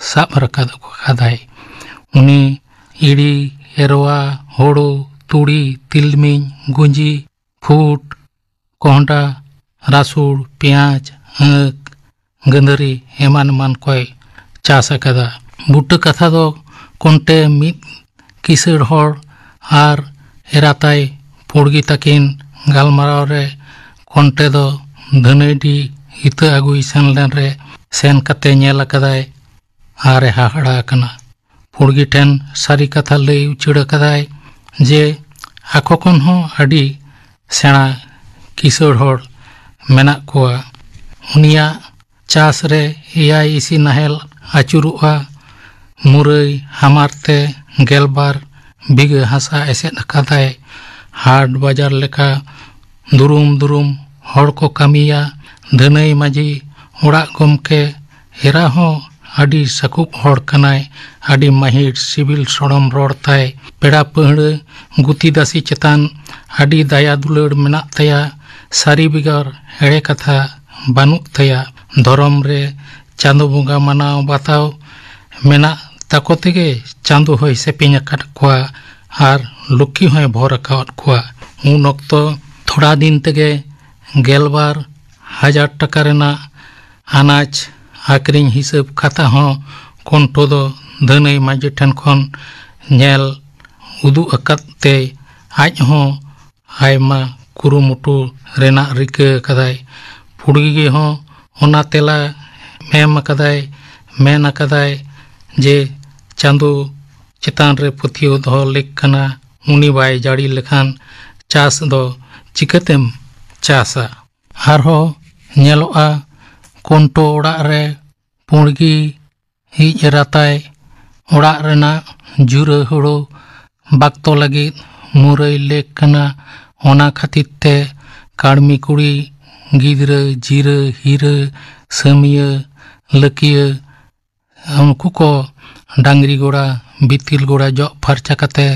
ᱥᱟᱵ ᱨᱟᱠᱟᱵ ᱟᱠᱟᱫᱟᱭ᱾ ᱩᱱᱤ ᱤᱲᱤ, ᱮᱨᱣᱟ, ᱦᱳᱲᱳ, ᱛᱩᱲᱤ, ᱛᱤᱞᱢᱤᱧ, ᱜᱩᱸᱡᱤ, ᱯᱷᱩᱴ, ᱠᱚᱸᱦᱰᱟ, ᱨᱟᱥᱩᱲ, ᱯᱮᱸᱭᱟᱡᱽ, ᱟᱹᱠ, ᱜᱟᱹᱫᱷᱟᱹᱨᱤ ᱮᱢᱟᱱ ᱮᱢᱟᱱ ᱠᱚᱭ ᱪᱟᱥ ᱟᱠᱟᱫᱟ᱾ ᱵᱩᱴᱟᱹ ᱠᱟᱛᱷᱟ ᱫᱚ ᱠᱚᱱᱴᱮ ᱢᱤᱫ ᱠᱤᱥᱟᱹᱲ ᱦᱚᱲ ᱟᱨ ᱮᱨᱟᱛᱟᱭ ᱯᱩᱲᱜᱤ ᱛᱟᱹᱠᱤᱱ ᱜᱟᱞᱢᱟᱨᱟᱣ ᱨᱮ ᱠᱚᱱᱴᱮ ᱫᱚ ᱫᱷᱟᱹᱱᱟᱹᱭᱰᱤ ᱤᱛᱟᱹ ᱟᱹᱜᱩᱭ ᱥᱮᱱ ᱞᱮᱱ ᱨᱮ ᱥᱮᱱ ᱠᱟᱛᱮ ᱧᱮᱞ ᱟᱠᱟᱫᱟᱭ ᱟᱨ ᱮ ᱦᱟᱦᱟᱲᱟ ᱟᱠᱟᱱᱟ᱾ ᱯᱩᱲᱜᱤ ᱴᱷᱮᱱ ᱥᱟᱹᱨᱤ ᱠᱟᱛᱷᱟ ᱞᱟᱹᱭ ᱩᱪᱟᱹᱲ ᱟᱠᱟᱫᱟᱭ ᱡᱮ ᱟᱠᱚ ᱠᱷᱚᱱ ᱦᱚᱸ ᱟᱹᱰᱤ ᱥᱮᱬᱟ ᱠᱤᱥᱟᱹᱲ ᱦᱚᱲ ᱢᱮᱱᱟᱜ ᱠᱚᱣᱟ᱾ ᱩᱱᱤᱭᱟᱜ ᱪᱟᱥ ᱨᱮ ᱮᱭᱟᱭ ᱤᱥᱤ ᱱᱟᱦᱮᱞ ᱟᱹᱪᱩᱨᱚᱜᱼᱟ᱾ ᱢᱩᱨᱟᱹᱭ ᱦᱟᱢᱟᱨ ᱛᱮ ᱜᱮᱞᱵᱟᱨ ᱵᱤᱜᱷᱟᱹ ᱦᱟᱥᱟ ᱮᱥᱮᱫ ᱟᱠᱟᱫᱟᱭ᱾ ᱦᱟᱴ ᱵᱟᱡᱟᱨ ᱞᱮᱠᱟ ᱫᱩᱨᱩᱢ ᱫᱩᱨᱩᱢ ᱦᱚᱲ ᱠᱚ ᱠᱟᱹᱢᱤᱭᱟ᱾ ᱫᱷᱟᱹᱱᱟᱹᱭ ᱢᱟᱹᱡᱷᱤ ᱚᱲᱟᱜ ᱜᱚᱢᱠᱮ ᱮᱨᱟ ᱦᱚᱸ ᱟᱹᱰᱤ ᱥᱟᱹᱠᱩᱵ ᱦᱚᱲ ᱠᱟᱱᱟᱭ᱾ ᱟᱹᱰᱤ ᱢᱟᱹᱦᱤᱨ ᱥᱤᱵᱤᱞ ᱥᱚᱲᱚᱢ ᱨᱚᱲ ᱛᱟᱭ᱾ ᱯᱮᱲᱟ ᱯᱟᱹᱦᱲᱟᱹ ᱜᱩᱛᱤ ᱫᱟᱹᱥᱤ ᱪᱮᱛᱟᱱ ᱟᱹᱰᱤ ᱫᱟᱭᱟ ᱫᱩᱞᱟᱹᱲ ᱢᱮᱱᱟᱜ ᱛᱟᱭᱟ᱾ ᱥᱟᱹᱨᱤ ᱵᱮᱜᱚᱨ ᱮᱲᱮ ᱠᱟᱛᱷᱟ ᱵᱟᱹᱱᱩᱜ ᱛᱟᱭᱟ᱾ ᱫᱷᱚᱨᱚᱢ ᱨᱮ ᱪᱟᱸᱫᱚ ᱵᱚᱸᱜᱟ ᱢᱟᱱᱟᱣ ᱵᱟᱛᱟᱣ ᱢᱮᱱᱟᱜ ᱛᱟᱠᱚ ᱛᱮᱜᱮ ᱪᱟᱸᱫᱚ ᱦᱚᱸᱭ ᱥᱮᱯᱮᱧ ᱟᱠᱟᱫ ᱠᱚᱣᱟ ᱟᱨ ᱞᱚᱠᱠᱷᱤ ᱦᱚᱸᱭ ᱵᱷᱚᱨ ᱟᱠᱟᱫ ᱠᱚᱣᱟ᱾ ᱩᱱ ᱚᱠᱛᱚ ᱛᱷᱚᱲᱟ ᱫᱤᱱ ᱛᱮᱜᱮ ᱜᱮᱞᱵᱟᱨ ᱦᱟᱡᱟᱨ ᱴᱟᱠᱟ ᱨᱮᱱᱟᱜ ᱟᱱᱟᱡᱽ ᱟᱹᱠᱷᱨᱤᱧ ᱦᱤᱥᱟᱹᱵ ᱠᱷᱟᱛᱟ ᱦᱚᱸ ᱠᱚᱱᱴᱷᱚ ᱫᱚ ᱫᱷᱟᱹᱱᱟᱹᱭ ᱢᱟᱹᱡᱷᱤ ᱴᱷᱮᱱ ᱠᱷᱚᱱ ᱧᱮᱞ ᱩᱫᱩᱜ ᱟᱠᱟᱫ ᱛᱮ ᱟᱡ ᱦᱚᱸ ᱟᱭᱢᱟ ᱠᱩᱨᱩᱢᱩᱴᱩ ᱨᱮᱱᱟᱜ ᱨᱤᱠᱟᱹ ᱟᱠᱟᱫᱟᱭ᱾ ᱯᱩᱲᱜᱤ ᱦᱚᱸ ᱚᱱᱟ ᱛᱮᱞᱟ ᱮᱢ ᱟᱠᱟᱫᱟᱭ, ᱢᱮᱱ ᱟᱠᱟᱫᱟᱭ ᱡᱮ ᱪᱟᱸᱫᱚ ᱪᱮᱛᱟᱱ ᱨᱮ ᱯᱟᱹᱛᱭᱟᱹᱣ ᱫᱚᱦᱚ ᱞᱮᱠ ᱠᱟᱱᱟ, ᱩᱱᱤ ᱵᱟᱭ ᱡᱟᱹᱲᱤ ᱞᱮᱠᱷᱟᱱ ᱪᱟᱥ ᱫᱚ ᱪᱤᱠᱟᱹᱛᱮᱢ ᱪᱟᱥᱟ? ᱟᱨᱦᱚᱸ ᱧᱮᱞᱚᱜᱼᱟ, ᱠᱚᱱᱴᱚ ᱚᱲᱟᱜ ᱨᱮ ᱯᱩᱲᱜᱤ ᱦᱤᱡ ᱮᱨᱟᱛᱟᱭ ᱚᱲᱟᱜ ᱨᱮᱱᱟᱜ ᱡᱩᱨᱟᱹ ᱦᱩᱲᱩ ᱵᱟᱠᱛᱚ ᱞᱟᱹᱜᱤᱫ ᱢᱩᱨᱟᱹᱭ ᱞᱮᱠ ᱠᱟᱱᱟ᱾ ᱚᱱᱟ ᱠᱷᱟᱹᱛᱤᱨ ᱛᱮ ᱠᱟᱹᱲᱢᱤ ᱠᱩᱲᱤ ᱜᱤᱫᱽᱨᱟᱹ ᱡᱤᱨᱟᱹ ᱦᱤᱨᱟᱹ ᱥᱟᱹᱢᱤᱭᱟᱹ ᱞᱟᱹᱠᱤᱭᱟᱹ ᱩᱱᱠᱩ ᱠᱚ ᱰᱟᱝᱨᱤ ᱜᱚᱲᱟ, ᱵᱤᱛᱤᱞ ᱜᱚᱲᱟ ᱡᱚᱜ ᱯᱷᱟᱨᱪᱟ ᱠᱟᱛᱮ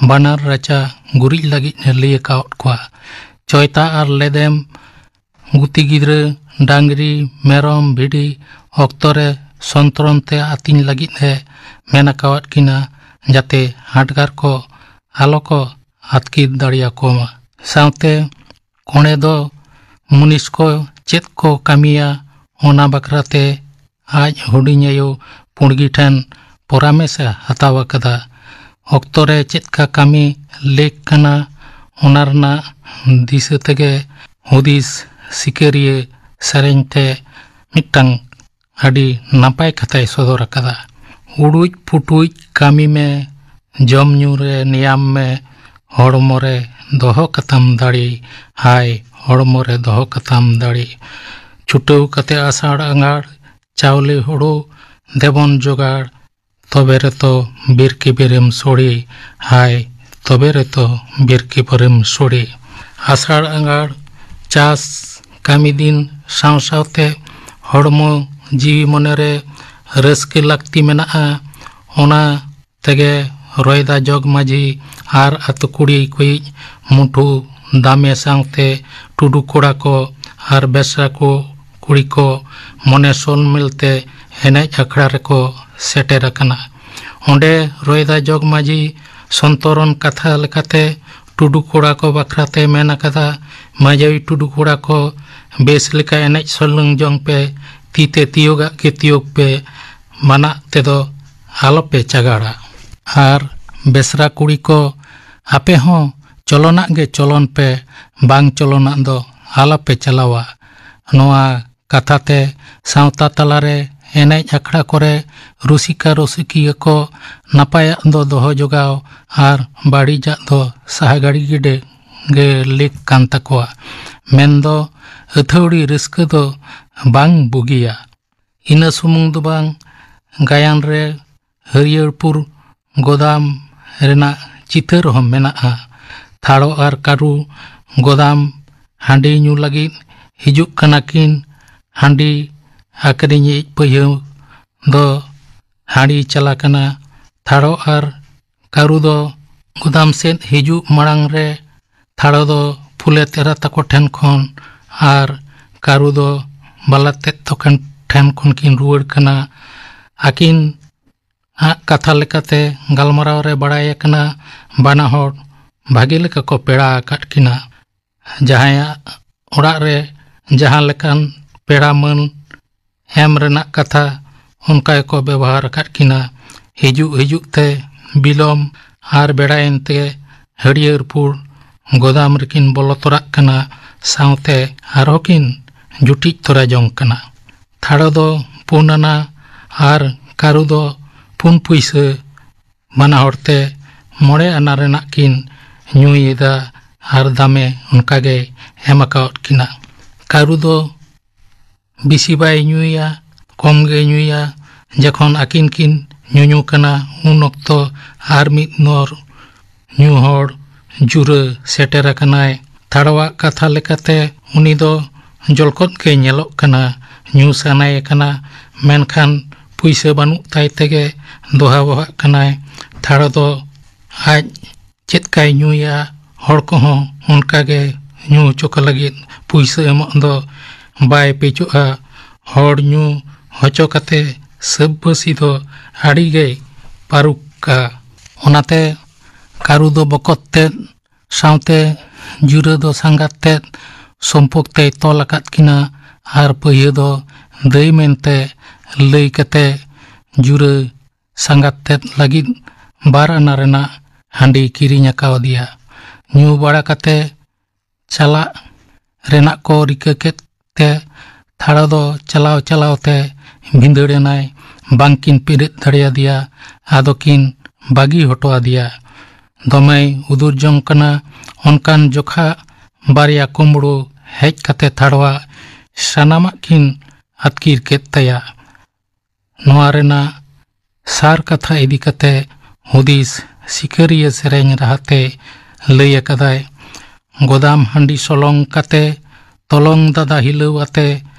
ᱵᱟᱱᱟᱨ ᱨᱟᱪᱟ ᱜᱩᱨᱤᱡ ᱞᱟᱹᱜᱤᱫ ᱮ ᱞᱟᱹᱭ ᱟᱠᱟᱣᱟᱫ ᱠᱚᱣᱟ᱾ ᱪᱚᱭᱛᱟ ᱟᱨ ᱞᱮᱫᱮᱢ ᱜᱩᱛᱤ ᱜᱤᱫᱽᱨᱟᱹ ᱰᱟᱝᱨᱤ, ᱢᱮᱨᱚᱢ, ᱵᱷᱤᱰᱤ ᱚᱠᱛᱚ ᱨᱮ ᱥᱚᱱᱛᱨᱚᱱ ᱛᱮ ᱟᱹᱛᱤᱧ ᱞᱟᱹᱜᱤᱫ ᱮ ᱢᱮᱱ ᱟᱠᱟᱣᱟᱫ ᱠᱤᱱᱟ, ᱡᱟᱛᱮ ᱦᱟᱰᱜᱟᱨ ᱠᱚ ᱟᱞᱚ ᱠᱚ ᱟᱹᱛᱠᱤᱨ ᱫᱟᱲᱮᱭᱟᱠᱚ ᱢᱟ᱾ ᱥᱟᱶᱛᱮ ᱠᱚᱬᱮ ᱫᱚ ᱢᱩᱱᱤᱥ ᱠᱚ ᱪᱮᱫ ᱠᱚ ᱠᱟᱹᱢᱤᱭᱟ, ᱚᱱᱟ ᱵᱟᱠᱷᱨᱟ ᱛᱮ ᱟᱡ ᱦᱩᱰᱤᱧ ᱟᱭᱳ ᱯᱩᱲᱜᱤ ᱴᱷᱮᱱ ᱯᱚᱨᱟᱢᱮᱥ ᱮ ᱦᱟᱛᱟᱣ ᱟᱠᱟᱫᱟ᱾ ᱚᱠᱛᱚ ᱨᱮ ᱪᱮᱫ ᱠᱟ ᱠᱟᱹᱢᱤ ᱞᱮᱠ ᱠᱟᱱᱟ, ᱚᱱᱟ ᱨᱮᱱᱟᱜ ᱫᱤᱥᱟᱹ ᱛᱮᱜᱮ ᱦᱩᱫᱤᱥ ᱥᱤᱠᱟᱹᱨᱤᱭᱟᱹ ᱥᱮᱨᱮᱧ ᱛᱮ ᱢᱤᱫᱴᱟᱝ ᱟᱹᱰᱤ ᱱᱟᱯᱟᱭ ᱠᱟᱛᱷᱟᱭ ᱥᱚᱫᱚᱨ ᱟᱠᱟᱫᱟ᱾ ᱩᱰᱩᱡ ᱯᱩᱴᱩᱡ ᱠᱟᱹᱢᱤ ᱢᱮ, ᱡᱚᱢ ᱧᱩ ᱨᱮ ᱱᱮᱭᱟᱢ ᱢᱮ, ᱦᱚᱲᱢᱚ ᱨᱮ ᱫᱚᱦᱚ ᱠᱟᱛᱟᱢ ᱫᱟᱲᱮ, ᱦᱟᱭ ᱦᱚᱲᱢᱚ ᱨᱮ ᱫᱚᱦᱚ ᱠᱟᱛᱟᱢ ᱫᱟᱲᱮ᱾ ᱪᱷᱩᱴᱟᱹᱣ ᱠᱟᱛᱮ ᱟᱥᱟᱲ ᱟᱸᱜᱷᱟᱲ ᱪᱟᱣᱞᱮ ᱦᱩᱲᱩ ᱫᱮᱵᱚᱱ ᱡᱚᱜᱟᱲ, ᱛᱚᱵᱮ ᱨᱮᱛᱚ ᱵᱤᱨ ᱠᱤᱵᱤᱨᱮᱢ ᱥᱚᱲᱮ, ᱦᱟᱭ ᱛᱚᱵᱮ ᱨᱮᱛᱚ ᱵᱤᱨ ᱠᱤᱵᱤᱨᱮᱢ ᱥᱚᱲᱮ᱾ ᱟᱥᱟᱲ ᱟᱸᱜᱷᱟᱲ ᱪᱟᱥ ᱠᱟᱹᱢᱤ ᱫᱤᱱ ᱥᱟᱶ ᱥᱟᱶᱛᱮ ᱦᱚᱲᱢᱚ ᱡᱤᱣᱤ ᱢᱚᱱᱮᱨᱮ ᱨᱟᱹᱥᱠᱟᱹ ᱞᱟᱹᱠᱛᱤ ᱢᱮᱱᱟᱜᱼᱟ᱾ ᱚᱱᱟ ᱛᱮᱜᱮ ᱨᱚᱭᱫᱟ ᱡᱚᱜᱽ ᱢᱟᱹᱡᱷᱤ ᱟᱨ ᱟᱹᱛᱩ ᱠᱩᱲᱤ ᱠᱚᱭᱤᱡ ᱢᱩᱴᱷᱩ ᱫᱟᱢᱮ ᱥᱟᱶᱛᱮ ᱴᱩᱰᱩ ᱠᱚᱲᱟ ᱠᱚ ᱟᱨ ᱵᱮᱥᱨᱟ ᱠᱚ ᱠᱩᱲᱤ ᱠᱚ ᱢᱚᱱᱮ ᱥᱚᱞ ᱢᱤᱞᱛᱮ ᱮᱱᱮᱡ ᱟᱠᱷᱲᱟ ᱨᱮᱠᱚ ᱥᱮᱴᱮᱨ ᱟᱠᱟᱱᱟ᱾ ᱚᱸᱰᱮ ᱨᱚᱭᱫᱟ ᱡᱚᱜᱽ ᱢᱟᱹᱡᱷᱤ ᱥᱚᱱᱛᱚᱨᱚᱱ ᱠᱟᱛᱷᱟ ᱞᱮᱠᱟᱛᱮ ᱴᱩᱰᱩ ᱠᱚᱲᱟ ᱠᱚ ᱵᱟᱠᱷᱨᱟᱛᱮ ᱢᱮᱱ ᱟᱠᱟᱫᱟ, ᱢᱟᱹᱡᱷᱟᱹᱣᱤ ᱴᱩᱰᱩ ᱠᱚᱲᱟ ᱠᱚ ᱵᱮᱥ ᱞᱮᱠᱟ ᱮᱱᱮᱡ ᱥᱚᱞᱚᱝ ᱡᱚᱝ ᱯᱮ, ᱛᱤ ᱛᱮ ᱛᱤᱭᱳᱜᱟᱜ ᱜᱮ ᱛᱤᱭᱳᱜ ᱯᱮ, ᱢᱟᱱᱟᱜ ᱛᱮᱫᱚ ᱟᱞᱚᱯᱮ ᱪᱟᱜᱟᱲᱟ᱾ ᱟᱨ ᱵᱮᱥᱨᱟ ᱠᱩᱲᱤ ᱠᱚ, ᱟᱯᱮ ᱦᱚᱸ ᱪᱚᱞᱚᱱᱟᱜ ᱜᱮ ᱪᱚᱞᱚᱱ ᱯᱮ, ᱵᱟᱝ ᱪᱚᱞᱚᱱᱟᱜ ᱫᱚ ᱟᱞᱚᱯᱮ ᱪᱟᱞᱟᱣᱟ᱾ ᱱᱚᱣᱟ ᱠᱟᱛᱷᱟ ᱛᱮ ᱥᱟᱶᱛᱟ ᱛᱟᱞᱟᱨᱮ ᱮᱱᱮᱡ ᱟᱠᱷᱲᱟ ᱠᱚᱨᱮ ᱨᱩᱥᱤᱠᱟ ᱨᱩᱥᱤᱠᱤᱭᱟᱹ ᱠᱚ ᱱᱟᱯᱟᱭᱟᱜ ᱫᱚ ᱫᱚᱦᱚ ᱡᱚᱜᱟᱣ ᱟᱨ ᱵᱟᱹᱲᱤᱡᱟᱜ ᱫᱚ ᱥᱟᱦᱟ ᱜᱟᱹᱲᱤ ᱜᱤᱰᱤ ᱜᱮ ᱞᱮᱠ ᱠᱟᱱ ᱛᱟᱠᱚᱣᱟ᱾ ᱢᱮᱱᱫᱚ ᱟᱹᱛᱷᱟᱹᱣᱲᱤ ᱨᱟᱹᱥᱠᱟᱹ ᱫᱚ ᱵᱟᱝ ᱵᱩᱜᱤᱭᱟ᱾ ᱤᱱᱟᱹ ᱥᱩᱢᱩᱝ ᱫᱚ ᱵᱟᱝ, ᱜᱟᱭᱟᱱ ᱨᱮ ᱦᱟᱹᱨᱭᱟᱹᱲᱯᱩᱨ ᱜᱚᱫᱟᱢ ᱨᱮᱱᱟᱜ ᱪᱤᱛᱟᱹᱨ ᱦᱚᱸ ᱢᱮᱱᱟᱜᱼᱟ᱾ ᱛᱷᱟᱲᱚ ᱟᱨ ᱠᱟᱹᱨᱩ ᱜᱚᱫᱟᱢ ᱦᱟᱺᱰᱤ ᱧᱩ ᱞᱟᱹᱜᱤᱫ ᱦᱤᱡᱩᱜ ᱠᱟᱱᱟ ᱠᱤᱱ᱾ ᱦᱟᱺᱰᱤ ᱟᱹᱠᱷᱨᱤᱧᱤᱡ ᱯᱟᱹᱭᱦᱟᱹ ᱫᱚ ᱦᱟᱺᱰᱤ ᱪᱟᱞᱟ ᱠᱟᱱᱟ᱾ ᱛᱷᱟᱲᱚ ᱟᱨ ᱠᱟᱹᱨᱩ ᱫᱚ ᱜᱚᱫᱟᱢ ᱥᱮᱫ ᱦᱤᱡᱩᱜ ᱢᱟᱲᱟᱝ ᱨᱮ ᱛᱷᱟᱲᱚ ᱫᱚ ᱯᱷᱩᱞᱮ ᱛᱮᱨᱟ ᱛᱟᱠᱚ ᱴᱷᱮᱱ ᱠᱷᱚᱱ ᱟᱨ ᱠᱟᱹᱨᱩ ᱫᱚ ᱵᱟᱞᱟ ᱛᱮᱫ ᱛᱟᱠᱚ ᱴᱷᱮᱱ ᱠᱷᱚᱱ ᱠᱤᱱ ᱨᱩᱣᱟᱹᱲ ᱠᱟᱱᱟ᱾ ᱟᱹᱠᱤᱱ ᱟᱜ ᱠᱟᱛᱷᱟ ᱞᱮᱠᱟᱛᱮ ᱜᱟᱞᱢᱟᱨᱟᱣ ᱨᱮ ᱵᱟᱲᱟᱭ ᱟᱠᱟᱱᱟ, ᱵᱟᱱᱟ ᱦᱚᱲ ᱵᱷᱟᱜᱮ ᱞᱮᱠᱟ ᱠᱚ ᱯᱮᱲᱟ ᱟᱠᱟᱫ ᱠᱤᱱᱟ᱾ ᱡᱟᱦᱟᱸᱭᱟᱜ ᱚᱲᱟᱜ ᱨᱮ ᱡᱟᱦᱟᱸ ᱞᱮᱠᱟᱱ ᱯᱮᱲᱟ ᱢᱟᱹᱱ ᱮᱢ ᱨᱮᱱᱟᱜ ᱠᱟᱛᱷᱟ, ᱚᱱᱠᱟ ᱜᱮᱠᱚ ᱵᱮᱵᱚᱦᱟᱨ ᱟᱠᱟᱫ ᱠᱤᱱᱟ᱾ ᱦᱤᱡᱩᱜ ᱦᱤᱡᱩᱜ ᱛᱮ ᱵᱤᱞᱚᱢ ᱟᱨ ᱵᱮᱲᱟᱭᱮᱱ ᱛᱮ ᱦᱟᱹᱨᱭᱟᱹᱲ ᱯᱩᱲ ᱜᱚᱫᱟᱢ ᱨᱮᱠᱤᱱ ᱵᱚᱞᱚ ᱛᱚᱨᱟᱜ ᱠᱟᱱᱟ, ᱥᱟᱶᱛᱮ ᱟᱨᱦᱚᱸ ᱠᱤᱱ ᱡᱩᱴᱤᱡ ᱛᱚᱨᱟ ᱡᱚᱝ ᱠᱟᱱᱟ᱾ ᱛᱷᱟᱲᱚ ᱫᱚ ᱯᱩᱱ ᱟᱱᱟ ᱟᱨ ᱠᱟᱹᱨᱩ ᱫᱚ ᱯᱩᱱ ᱯᱩᱭᱥᱟᱹ, ᱵᱟᱱᱟ ᱦᱚᱲ ᱛᱮ ᱢᱚᱬᱮ ᱟᱱᱟ ᱨᱮᱱᱟᱜ ᱠᱤᱱ ᱧᱩᱭᱮᱫᱟ ᱟᱨ ᱫᱟᱢᱮ ᱚᱱᱠᱟ ᱜᱮ ᱮᱢ ᱟᱠᱟᱣᱟᱫ ᱠᱤᱱᱟ᱾ ᱠᱟᱹᱨᱩ ᱫᱚ ᱵᱮᱥᱤ ᱵᱟᱭ ᱧᱩᱭᱟ, ᱠᱚᱢ ᱜᱮ ᱧᱩᱭᱟ᱾ ᱡᱚᱠᱷᱚᱱ ᱟᱹᱠᱤᱱ ᱠᱤᱱ ᱧᱩᱧᱩ ᱠᱟᱱᱟ, ᱩᱱ ᱚᱠᱛᱚ ᱟᱨ ᱢᱤᱫ ᱱᱚᱨ ᱧᱩ ᱦᱚᱲ ᱡᱩᱨᱟᱹ ᱥᱮᱴᱮᱨ ᱟᱠᱟᱱᱟᱭ᱾ ᱛᱷᱟᱲᱣᱟᱜ ᱠᱟᱛᱷᱟ ᱞᱮᱠᱟᱛᱮ ᱩᱱᱤ ᱫᱚ ᱡᱚᱞᱠᱚᱫ ᱜᱮ ᱧᱮᱞᱚᱜ ᱠᱟᱱᱟ, ᱧᱩ ᱥᱟᱱᱟᱭᱮ ᱠᱟᱱᱟ, ᱢᱮᱱᱠᱷᱟᱱ ᱯᱩᱭᱥᱟᱹ ᱵᱟᱹᱱᱩᱜ ᱛᱟᱭ ᱛᱮᱜᱮ ᱫᱚᱦᱟ ᱵᱚᱦᱟᱜ ᱠᱟᱱᱟᱭ᱾ ᱛᱷᱟᱲᱚ ᱫᱚ ᱟᱡ ᱪᱮᱫ ᱠᱟᱭ ᱧᱩᱭᱟ, ᱦᱚᱲ ᱠᱚᱦᱚᱸ ᱚᱱᱠᱟ ᱜᱮ ᱧᱩ ᱦᱚᱪᱚ ᱠᱚ ᱞᱟᱹᱜᱤᱫ ᱯᱩᱭᱥᱟᱹ ᱮᱢᱚᱜ ᱫᱚ ᱵᱟᱭ ᱯᱮᱪᱚᱜᱼᱟ᱾ ᱦᱚᱲ ᱧᱩ ᱦᱚᱪᱚ ᱠᱟᱛᱮ ᱥᱟᱹᱵᱵᱟᱹᱥᱤ ᱫᱚ ᱟᱹᱰᱤ ᱜᱮᱭ ᱯᱟᱹᱨᱩᱠᱟ᱾ ᱚᱱᱟᱛᱮ ᱠᱟᱹᱨᱩ ᱫᱚ ᱵᱚᱠᱚᱛ ᱛᱮᱫ ᱥᱟᱶᱛᱮ ᱡᱩᱨᱟᱹ ᱫᱚ ᱥᱟᱸᱜᱟᱛ ᱛᱮᱫ ᱥᱚᱢᱯᱚᱠ ᱛᱮᱭ ᱛᱚᱞ ᱟᱠᱟᱫ ᱠᱤᱱᱟ ᱟᱨ ᱯᱟᱹᱦᱭᱟᱹ ᱫᱚ ᱫᱟᱹᱭ ᱢᱮᱱᱛᱮ ᱞᱟᱹᱭ ᱠᱟᱛᱮ ᱡᱩᱨᱟᱹ ᱥᱟᱸᱜᱟᱛ ᱛᱮᱫ ᱞᱟᱹᱜᱤᱫ ᱵᱟᱨ ᱟᱱᱟ ᱨᱮᱱᱟᱜ ᱦᱟᱺᱰᱤ ᱠᱤᱨᱤᱧ ᱟᱠᱟᱣᱟᱫᱮᱭᱟ᱾ ᱧᱩ ᱵᱟᱲᱟ ᱠᱟᱛᱮ ᱪᱟᱞᱟᱜ ᱨᱮᱱᱟᱜ ᱠᱚ ᱨᱤᱠᱟᱹ ᱠᱮᱫ ᱛᱮ ᱛᱷᱟᱲᱚ ᱫᱚ ᱪᱟᱞᱟᱣ ᱪᱟᱞᱟᱣ ᱛᱮ ᱵᱷᱤᱸᱫᱟᱹᱲ ᱮᱱᱟᱭ᱾ ᱵᱟᱝᱠᱤᱱ ᱯᱮᱨᱮᱫ ᱫᱟᱲᱮᱭᱟᱫᱮᱭᱟ, ᱟᱫᱚ ᱠᱤᱱ ᱵᱟᱹᱜᱤ ᱦᱚᱴᱚ ᱟᱫᱮᱭᱟ᱾ ᱫᱚᱢᱮᱭ ᱩᱫᱩᱨ ᱡᱚᱝ ᱠᱟᱱᱟ᱾ ᱚᱱᱠᱟᱱ ᱡᱚᱠᱷᱟ ᱵᱟᱨᱭᱟ ᱠᱩᱢᱵᱽᱲᱩ ᱦᱮᱡ ᱠᱟᱛᱮ ᱛᱷᱟᱲᱣᱟ ᱥᱟᱱᱟᱢᱟᱜ ᱠᱤᱱ ᱟᱹᱛᱠᱤᱨ ᱠᱮᱫ ᱛᱟᱭᱟ᱾ ᱱᱚᱣᱟ ᱨᱮᱱᱟᱜ ᱥᱟᱨ ᱠᱟᱛᱷᱟ ᱤᱫᱤ ᱠᱟᱛᱮ ᱦᱩᱫᱤᱥ ᱥᱤᱠᱟᱹᱨᱤᱭᱟᱹ ᱥᱮᱨᱮᱧ ᱨᱟᱦᱟᱛᱮ ᱞᱟᱹᱭ ᱟᱠᱟᱫᱟᱭ᱾ ᱜᱚᱫᱟᱢ ᱦᱟᱺᱰᱤ ᱥᱚᱞᱚᱝ ᱠᱟᱛᱮ ᱛᱚᱞᱚᱝ ᱫᱟᱫᱟ ᱦᱤᱞᱟᱹᱣ ᱟᱛᱮ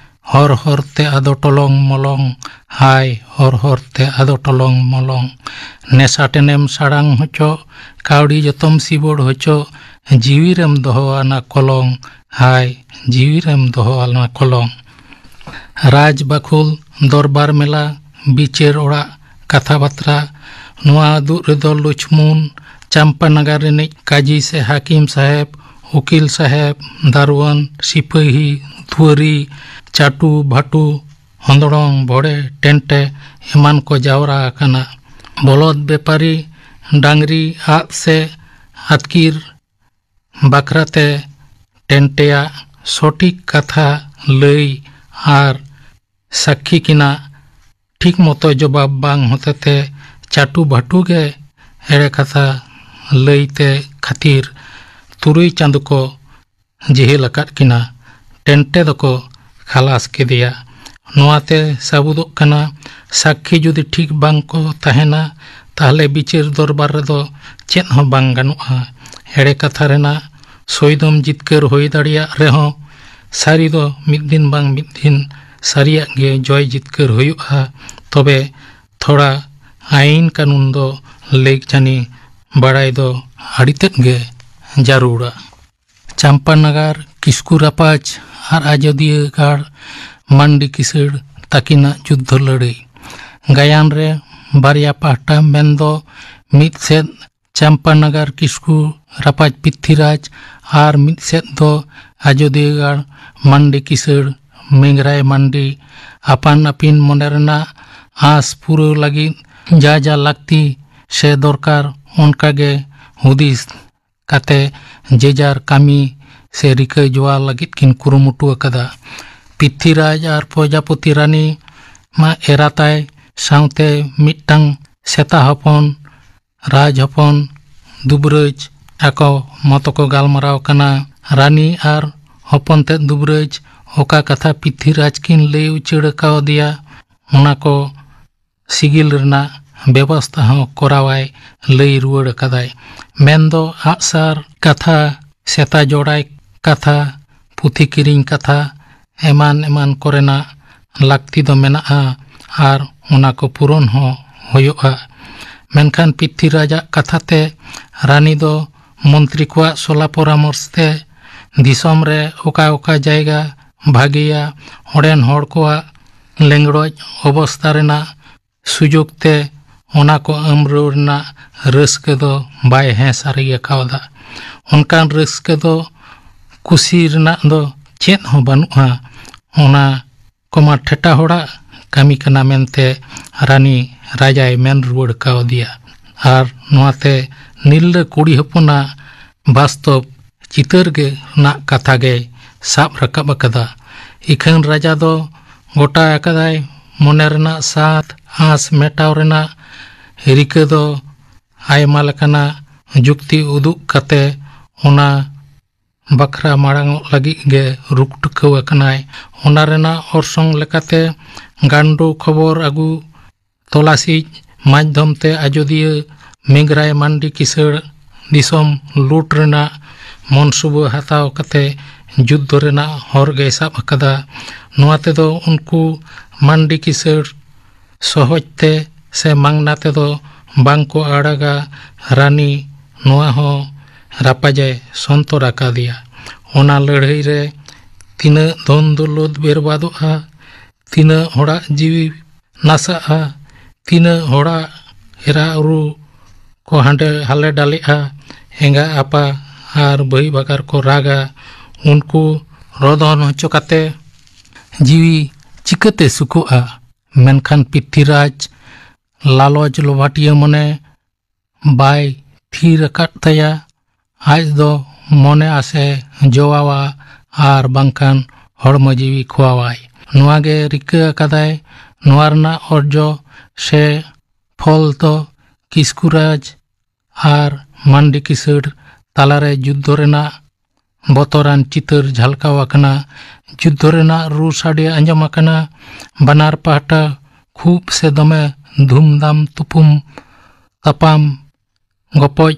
ᱦᱚᱨ ᱦᱚᱨ ᱛᱮ ᱟᱫᱚ ᱴᱚᱞᱚᱝ ᱢᱚᱞᱚᱝ, ᱦᱟᱭ ᱦᱚᱨ ᱦᱚᱨ ᱛᱮ ᱟᱫᱚ ᱴᱚᱞᱚᱝ ᱢᱚᱞᱚᱝ᱾ ᱱᱮᱥᱟ ᱴᱮᱱᱮᱢ ᱥᱟᱲᱟᱝ ᱦᱚᱪᱚ, ᱠᱟᱹᱣᱰᱤ ᱡᱚᱛᱚᱢ ᱥᱤᱵᱚᱲ ᱦᱚᱪᱚ, ᱡᱤᱣᱤ ᱨᱮᱢ ᱫᱚᱦᱚ ᱟᱱᱟ ᱠᱚᱞᱚᱝ, ᱦᱟᱭ ᱡᱤᱣᱤ ᱨᱮᱢ ᱫᱚᱦᱚ ᱟᱱᱟ ᱠᱚᱞᱚᱝ᱾ ᱨᱟᱡᱽ ᱵᱟᱠᱷᱳᱞ, ᱫᱚᱨᱵᱟᱨ ᱢᱮᱞᱟ, ᱵᱤᱪᱟᱹᱨ ᱚᱲᱟᱜ, ᱠᱟᱛᱷᱟ ᱵᱟᱛᱨᱟ, ᱱᱚᱣᱟ ᱫᱩᱜ ᱨᱮᱫᱚ ᱞᱩᱪᱷᱢᱩᱱ, ᱪᱟᱢᱯᱟ ᱱᱟᱜᱟᱨ ᱨᱤᱱᱤᱡ ᱠᱟᱡᱤ ᱥᱮ ᱦᱟᱹᱠᱤᱢ ᱥᱟᱦᱮᱵᱽ, ᱩᱠᱤᱞ ᱥᱟᱦᱮᱵᱽ, ᱫᱟᱨᱣᱟᱱ, ᱥᱤᱯᱟᱹᱦᱤ, ᱫᱩᱣᱟᱹᱨᱤ, ᱪᱟᱴᱩ ᱵᱷᱟᱴᱩ, ᱦᱚᱸᱫᱽᱲᱚᱝ, ᱵᱷᱚᱲᱮ, ᱴᱮᱱᱴᱮ ᱮᱢᱟᱱ ᱠᱚ ᱡᱟᱣᱨᱟ ᱟᱠᱟᱱᱟ᱾ ᱵᱚᱞᱚᱫ ᱵᱮᱯᱟᱨᱤ ᱰᱟᱝᱨᱤ ᱟᱫ ᱥᱮ ᱟᱹᱛᱠᱤᱨ ᱵᱟᱠᱷᱨᱟᱛᱮ ᱴᱮᱱᱴᱮᱭᱟᱜ ᱥᱚᱴᱷᱤᱠ ᱠᱟᱛᱷᱟ ᱞᱟᱹᱭ ᱟᱨ ᱥᱟᱹᱠᱷᱤ ᱠᱤᱱᱟᱜ ᱴᱷᱤᱠ ᱢᱚᱛᱚ ᱡᱚᱵᱟᱵ ᱵᱟᱝ ᱦᱚᱛᱮᱛᱮ ᱪᱟᱴᱩ ᱵᱷᱟᱴᱩ ᱜᱮ ᱮᱲᱮ ᱠᱟᱛᱷᱟ ᱞᱟᱹᱭᱛᱮ ᱠᱷᱟᱹᱛᱤᱨ ᱛᱩᱨᱩᱭ ᱪᱟᱸᱫᱚ ᱠᱚ ᱡᱮᱦᱮᱞ ᱟᱠᱟᱫ ᱠᱤᱱᱟ᱾ ᱴᱮᱱᱴᱮ ᱫᱚᱠᱚ ᱠᱷᱟᱞᱟᱥ ᱠᱮᱫᱮᱭᱟ᱾ ᱱᱚᱣᱟᱛᱮ ᱥᱟᱹᱵᱩᱫᱚᱜ ᱠᱟᱱᱟ ᱥᱟᱹᱠᱠᱷᱤ ᱡᱩᱫᱤ ᱴᱷᱤᱠ ᱵᱟᱝ ᱠᱚ ᱛᱟᱦᱮᱱᱟ, ᱛᱟᱦᱞᱮ ᱵᱤᱪᱟᱹᱨ ᱫᱚᱨᱵᱟᱨ ᱨᱮᱫᱚ ᱪᱮᱫ ᱦᱚᱸ ᱵᱟᱝ ᱜᱟᱱᱚᱜᱼᱟ᱾ ᱮᱲᱮ ᱠᱟᱛᱷᱟ ᱨᱮᱱᱟᱜ ᱥᱚᱭᱫᱚᱢ ᱡᱤᱛᱠᱟᱹᱨ ᱦᱩᱭ ᱫᱟᱲᱮᱭᱟᱜ ᱨᱮᱦᱚᱸ, ᱥᱟᱹᱨᱤ ᱫᱚ ᱢᱤᱫ ᱫᱤᱱ ᱵᱟᱝ ᱢᱤᱫ ᱫᱤᱱ ᱥᱟᱹᱨᱤᱭᱟᱜ ᱜᱮ ᱡᱚᱭ ᱡᱤᱛᱠᱟᱹᱨ ᱦᱩᱭᱩᱜᱼᱟ᱾ ᱛᱚᱵᱮ ᱛᱷᱚᱲᱟ ᱟᱹᱭᱤᱱ ᱠᱟᱹᱱᱩᱱ ᱫᱚ ᱞᱮᱠ ᱡᱟᱹᱱᱤ ᱵᱟᱲᱟᱭ ᱫᱚ ᱟᱹᱰᱤ ᱛᱮᱫ ᱜᱮ ᱡᱟᱹᱨᱩᱲᱟ᱾ ᱪᱟᱢᱯᱟᱱᱟᱜᱟᱨ ᱠᱤᱥᱠᱩ ᱨᱟᱯᱟᱡᱽ ᱟᱨ ᱟᱡᱚᱫᱤᱭᱟᱹ ᱜᱟᱲ ᱢᱟᱱᱰᱤ ᱠᱤᱥᱟᱹᱲ ᱛᱟᱹᱠᱤᱱᱟᱜ ᱡᱩᱫᱽᱫᱷᱚ ᱞᱟᱹᱲᱦᱟᱹᱭ᱾ ᱜᱟᱭᱟᱱ ᱨᱮ ᱵᱟᱨᱭᱟ ᱯᱟᱦᱴᱟ, ᱢᱮᱱᱫᱚ ᱢᱤᱫ ᱥᱮᱫ ᱪᱟᱢᱯᱟᱱᱟᱜᱟᱨ ᱠᱤᱥᱠᱩ ᱨᱟᱯᱟᱡᱽ ᱯᱤᱛᱷᱤᱨᱟᱡᱽ ᱟᱨ ᱢᱤᱫ ᱥᱮᱫ ᱫᱚ ᱟᱡᱚᱫᱤᱭᱟᱹ ᱜᱟᱲ ᱢᱟᱱᱰᱤ ᱠᱤᱥᱟᱹᱲ ᱢᱮᱝᱜᱽᱨᱟᱭ ᱢᱟᱱᱰᱤ ᱟᱯᱟᱱ ᱟᱹᱯᱤᱱ ᱢᱚᱱᱮ ᱨᱮᱱᱟᱜ ᱟᱸᱥ ᱯᱩᱨᱟᱹᱣ ᱞᱟᱹᱜᱤᱫ ᱡᱟ ᱡᱟ ᱞᱟᱹᱠᱛᱤ ᱥᱮ ᱫᱚᱨᱠᱟᱨ, ᱚᱱᱠᱟ ᱜᱮ ᱦᱩᱫᱤᱥ ᱠᱟᱛᱮ ᱡᱮᱡᱟᱨ ᱠᱟᱹᱢᱤ ᱥᱮ ᱨᱤᱠᱟᱹ ᱡᱚᱣᱟ ᱞᱟᱹᱜᱤᱫ ᱠᱤᱱ ᱠᱩᱨᱩᱢᱩᱴᱩ ᱟᱠᱟᱫᱟ᱾ ᱯᱤᱛᱷᱤᱨᱟᱡᱽ ᱟᱨ ᱯᱨᱚᱡᱟᱯᱚᱛᱤ ᱨᱟᱱᱤ ᱢᱟ ᱮᱨᱟ ᱛᱟᱭ ᱥᱟᱶᱛᱮ ᱢᱤᱫᱴᱟᱝ ᱥᱮᱛᱟ ᱦᱚᱯᱚᱱ, ᱨᱟᱡᱽ ᱦᱚᱯᱚᱱ ᱫᱩᱵᱨᱟᱹᱡᱽ ᱟᱠᱚ ᱢᱚᱛᱚ ᱠᱚ ᱜᱟᱞᱢᱟᱨᱟᱣ ᱠᱟᱱᱟ᱾ ᱨᱟᱱᱤ ᱟᱨ ᱦᱚᱯᱚᱱ ᱛᱮᱫ ᱫᱩᱵᱨᱟᱹᱡᱽ ᱚᱠᱟ ᱠᱟᱛᱷᱟ ᱯᱤᱛᱷᱤᱨᱟᱡᱽ ᱠᱤᱱ ᱞᱟᱹᱭ ᱩᱪᱟᱹᱲ ᱠᱟᱣᱫᱮᱭᱟ, ᱚᱱᱟ ᱠᱚ ᱥᱤᱜᱤᱞ ᱨᱮᱱᱟᱜ ᱵᱮᱵᱚᱥᱛᱷᱟ ᱦᱚᱸ ᱠᱚᱨᱟᱣᱟᱭ ᱞᱟᱹᱭ ᱨᱩᱣᱟᱹᱲ ᱟᱠᱟᱫᱟᱭ᱾ ᱢᱮᱱᱫᱚ ᱟᱜᱼᱥᱟᱨ ᱠᱟᱛᱷᱟ, ᱥᱮᱛᱟ ᱡᱚᱲᱟᱭ ᱠᱟᱛᱷᱟ, ᱯᱩᱛᱷᱤ ᱠᱤᱨᱤᱧ ᱠᱟᱛᱷᱟ, ᱮᱢᱟᱱ ᱮᱢᱟᱱ ᱠᱚᱨᱮᱱᱟᱜ ᱞᱟᱹᱠᱛᱤ ᱫᱚ ᱢᱮᱱᱟᱜᱼᱟ ᱟᱨ ᱚᱱᱟ ᱠᱚ ᱯᱩᱨᱚᱱ ᱦᱚᱸ ᱦᱩᱭᱩᱜᱼᱟ᱾ ᱢᱮᱱᱠᱷᱟᱱ ᱯᱤᱛᱷᱤᱨᱟᱡᱟᱜ ᱠᱟᱛᱷᱟ ᱛᱮ ᱨᱟᱱᱤ ᱫᱚ ᱢᱚᱱᱛᱨᱤ ᱠᱚᱣᱟᱜ ᱥᱚᱞᱟ ᱯᱚᱨᱟᱢᱚᱨᱥ ᱛᱮ ᱫᱤᱥᱚᱢ ᱨᱮ ᱚᱠᱟ ᱚᱠᱟ ᱡᱟᱭᱜᱟ ᱵᱷᱟᱜᱮᱭᱟ, ᱚᱸᱰᱮᱱ ᱦᱚᱲ ᱠᱚᱣᱟᱜ ᱞᱮᱸᱜᱽᱲᱚᱡ ᱚᱵᱚᱥᱛᱟ ᱨᱮᱱᱟᱜ ᱥᱩᱡᱳᱜᱽ ᱛᱮ ᱚᱱᱟ ᱠᱚ ᱟᱹᱢᱨᱟᱹᱣ ᱨᱮᱱᱟᱜ ᱨᱟᱹᱥᱠᱟᱹ ᱫᱚ ᱵᱟᱭ ᱦᱮᱸ ᱥᱟᱹᱨᱤ ᱟᱠᱟᱣᱫᱟ᱾ ᱚᱱᱠᱟᱱ ᱨᱟᱹᱥᱠᱟᱹ ᱫᱚ ᱠᱩᱥᱤ ᱨᱮᱱᱟᱜ ᱫᱚ ᱪᱮᱫ ᱦᱚᱸ ᱵᱟᱹᱱᱩᱜᱼᱟ᱾ ᱚᱱᱟ ᱠᱚᱢᱟ ᱴᱷᱮᱴᱟ ᱦᱚᱲᱟᱜ ᱠᱟᱹᱢᱤ ᱠᱟᱱᱟ ᱢᱮᱱᱛᱮ ᱨᱟᱱᱤ ᱨᱟᱡᱟᱭ ᱢᱮᱱ ᱨᱩᱣᱟᱹᱲ ᱠᱟᱣᱫᱮᱭᱟ᱾ ᱟᱨ ᱱᱚᱣᱟᱛᱮ ᱱᱤᱨᱞᱟᱹ ᱠᱩᱲᱤ ᱦᱚᱯᱚᱱᱟᱜ ᱵᱟᱥᱛᱚᱵ ᱪᱤᱛᱟᱹᱨ ᱜᱮ ᱨᱮᱱᱟᱜ ᱠᱟᱛᱷᱟ ᱜᱮᱭ ᱥᱟᱵ ᱨᱟᱠᱟᱵ ᱟᱠᱟᱫᱟ᱾ ᱤᱠᱷᱟᱹᱱ ᱨᱟᱡᱟ ᱫᱚ ᱜᱚᱴᱟ ᱟᱠᱟᱫᱟᱭ ᱢᱚᱱᱮ ᱨᱮᱱᱟᱜ ᱥᱟᱛ ᱟᱸᱥ ᱢᱮᱴᱟᱣ ᱨᱮᱱᱟᱜ ᱨᱤᱠᱟᱹ ᱫᱚ ᱟᱭᱢᱟ ᱞᱮᱠᱟᱱᱟᱜ ᱡᱩᱠᱛᱤ ᱩᱫᱩᱜ ᱠᱟᱛᱮ ᱚᱱᱟ ᱵᱟᱠᱷᱨᱟ ᱢᱟᱲᱟᱝᱚᱜ ᱞᱟᱹᱜᱤᱫ ᱜᱮ ᱨᱩᱠ ᱴᱩᱠᱟᱹᱣ ᱟᱠᱟᱱᱟᱭ᱾ ᱚᱱᱟ ᱨᱮᱱᱟᱜ ᱚᱨᱥᱚᱝ ᱞᱮᱠᱟᱛᱮ ᱜᱟᱱᱰᱳ ᱠᱷᱚᱵᱚᱨ ᱟᱹᱜᱩ ᱛᱚᱞᱟᱥᱤᱡ ᱢᱟᱫᱽᱫᱷᱚᱢ ᱛᱮ ᱟᱡᱚᱫᱤᱭᱟᱹ ᱢᱮᱜᱷᱨᱟᱭ ᱢᱟᱱᱰᱤ ᱠᱤᱥᱟᱹᱲ ᱫᱤᱥᱚᱢ ᱞᱩᱴ ᱨᱮᱱᱟᱜ ᱢᱚᱱᱥᱩᱵᱟᱹ ᱦᱟᱛᱟᱣ ᱠᱟᱛᱮ ᱡᱩᱫᱽᱫᱷᱚ ᱨᱮᱱᱟᱜ ᱦᱚᱨ ᱜᱮᱭ ᱥᱟᱵ ᱟᱠᱟᱫᱟ᱾ ᱱᱚᱣᱟ ᱛᱮᱫᱚ ᱩᱱᱠᱩ ᱢᱟᱱᱰᱤ ᱠᱤᱥᱟᱹᱲ ᱥᱚᱦᱚᱡ ᱛᱮ ᱥᱮ ᱢᱟᱝᱱᱟ ᱛᱮᱫᱚ ᱵᱟᱝ ᱠᱚ ᱟᱲᱟᱜᱟ᱾ ᱨᱟᱱᱤ ᱱᱚᱣᱟ ᱦᱚᱸ ᱨᱟᱯᱟᱡᱟᱭ ᱥᱚᱱᱛᱚᱨ ᱟᱠᱟᱫᱮᱭᱟ᱾ ᱚᱱᱟ ᱞᱟᱹᱲᱦᱟᱹᱭ ᱨᱮ ᱛᱤᱱᱟᱹᱜ ᱫᱷᱚᱱ ᱫᱚᱞᱚᱛ ᱵᱮᱨᱵᱟᱫᱚᱜᱼᱟ, ᱛᱤᱱᱟᱹᱜ ᱦᱚᱲᱟᱜ ᱡᱤᱣᱤ ᱱᱟᱥᱟᱜᱼᱟ, ᱛᱤᱱᱟᱹᱜ ᱦᱚᱲᱟᱜ ᱮᱨᱟ ᱩᱨᱩ ᱠᱚ ᱦᱟᱸᱰᱮ ᱦᱟᱞᱮ ᱰᱟᱞᱮᱜᱼᱟ, ᱮᱸᱜᱟ ᱟᱯᱟ ᱟᱨ ᱵᱟᱹᱭ ᱵᱟᱜᱟᱨ ᱠᱚ ᱨᱟᱜᱟ, ᱩᱱᱠᱩ ᱨᱚᱫᱚᱱ ᱦᱚᱪᱚ ᱠᱟᱛᱮ ᱡᱤᱣᱤ ᱪᱤᱠᱟᱹᱛᱮ ᱥᱩᱠᱷᱚᱜᱼᱟ? ᱢᱮᱱᱠᱷᱟᱱ ᱯᱨᱤᱛᱷᱤᱨᱟᱡᱽ ᱞᱟᱞᱚᱪ ᱞᱚᱵᱷᱟᱴᱤᱭᱟᱹ ᱢᱚᱱᱮ ᱵᱟᱭ ᱛᱷᱤᱨ ᱟᱠᱟᱫ ᱛᱟᱭᱟ᱾ ᱟᱡ ᱫᱚ ᱢᱚᱱᱮ ᱟᱥᱮ ᱡᱚᱣᱟᱣᱟ ᱟᱨ ᱵᱟᱝᱠᱷᱟᱱ ᱦᱚᱲᱢᱚ ᱡᱤᱣᱤ ᱠᱷᱚᱣᱟᱣᱟᱭ᱾ ᱱᱚᱣᱟ ᱜᱮ ᱨᱤᱠᱟᱹ ᱟᱠᱟᱫᱟᱭ᱾ ᱱᱚᱣᱟ ᱨᱮᱱᱟᱜ ᱚᱨᱡᱚ ᱥᱮ ᱯᱷᱚᱞ ᱫᱚ ᱠᱤᱥᱠᱩᱨᱟᱡᱽ ᱟᱨ ᱢᱟᱱᱰᱤ ᱠᱤᱥᱟᱹᱲ ᱛᱟᱞᱟᱨᱮ ᱡᱩᱫᱽᱫᱷᱚ ᱨᱮᱱᱟᱜ ᱵᱚᱛᱚᱨᱟᱱ ᱪᱤᱛᱟᱹᱨ ᱡᱷᱟᱞᱠᱟᱣ ᱟᱠᱟᱱᱟ᱾ ᱡᱩᱫᱽᱫᱷᱚ ᱨᱮᱱᱟᱜ ᱨᱩ ᱥᱟᱰᱮ ᱟᱸᱡᱚᱢ ᱟᱠᱟᱱᱟ᱾ ᱵᱟᱱᱟᱨ ᱯᱟᱦᱴᱟ ᱠᱷᱩᱵ ᱥᱮ ᱫᱚᱢᱮ ᱫᱷᱩᱢᱫᱷᱟᱢ ᱛᱩᱯᱩᱢ ᱛᱟᱯᱟᱢ ᱜᱚᱯᱚᱡ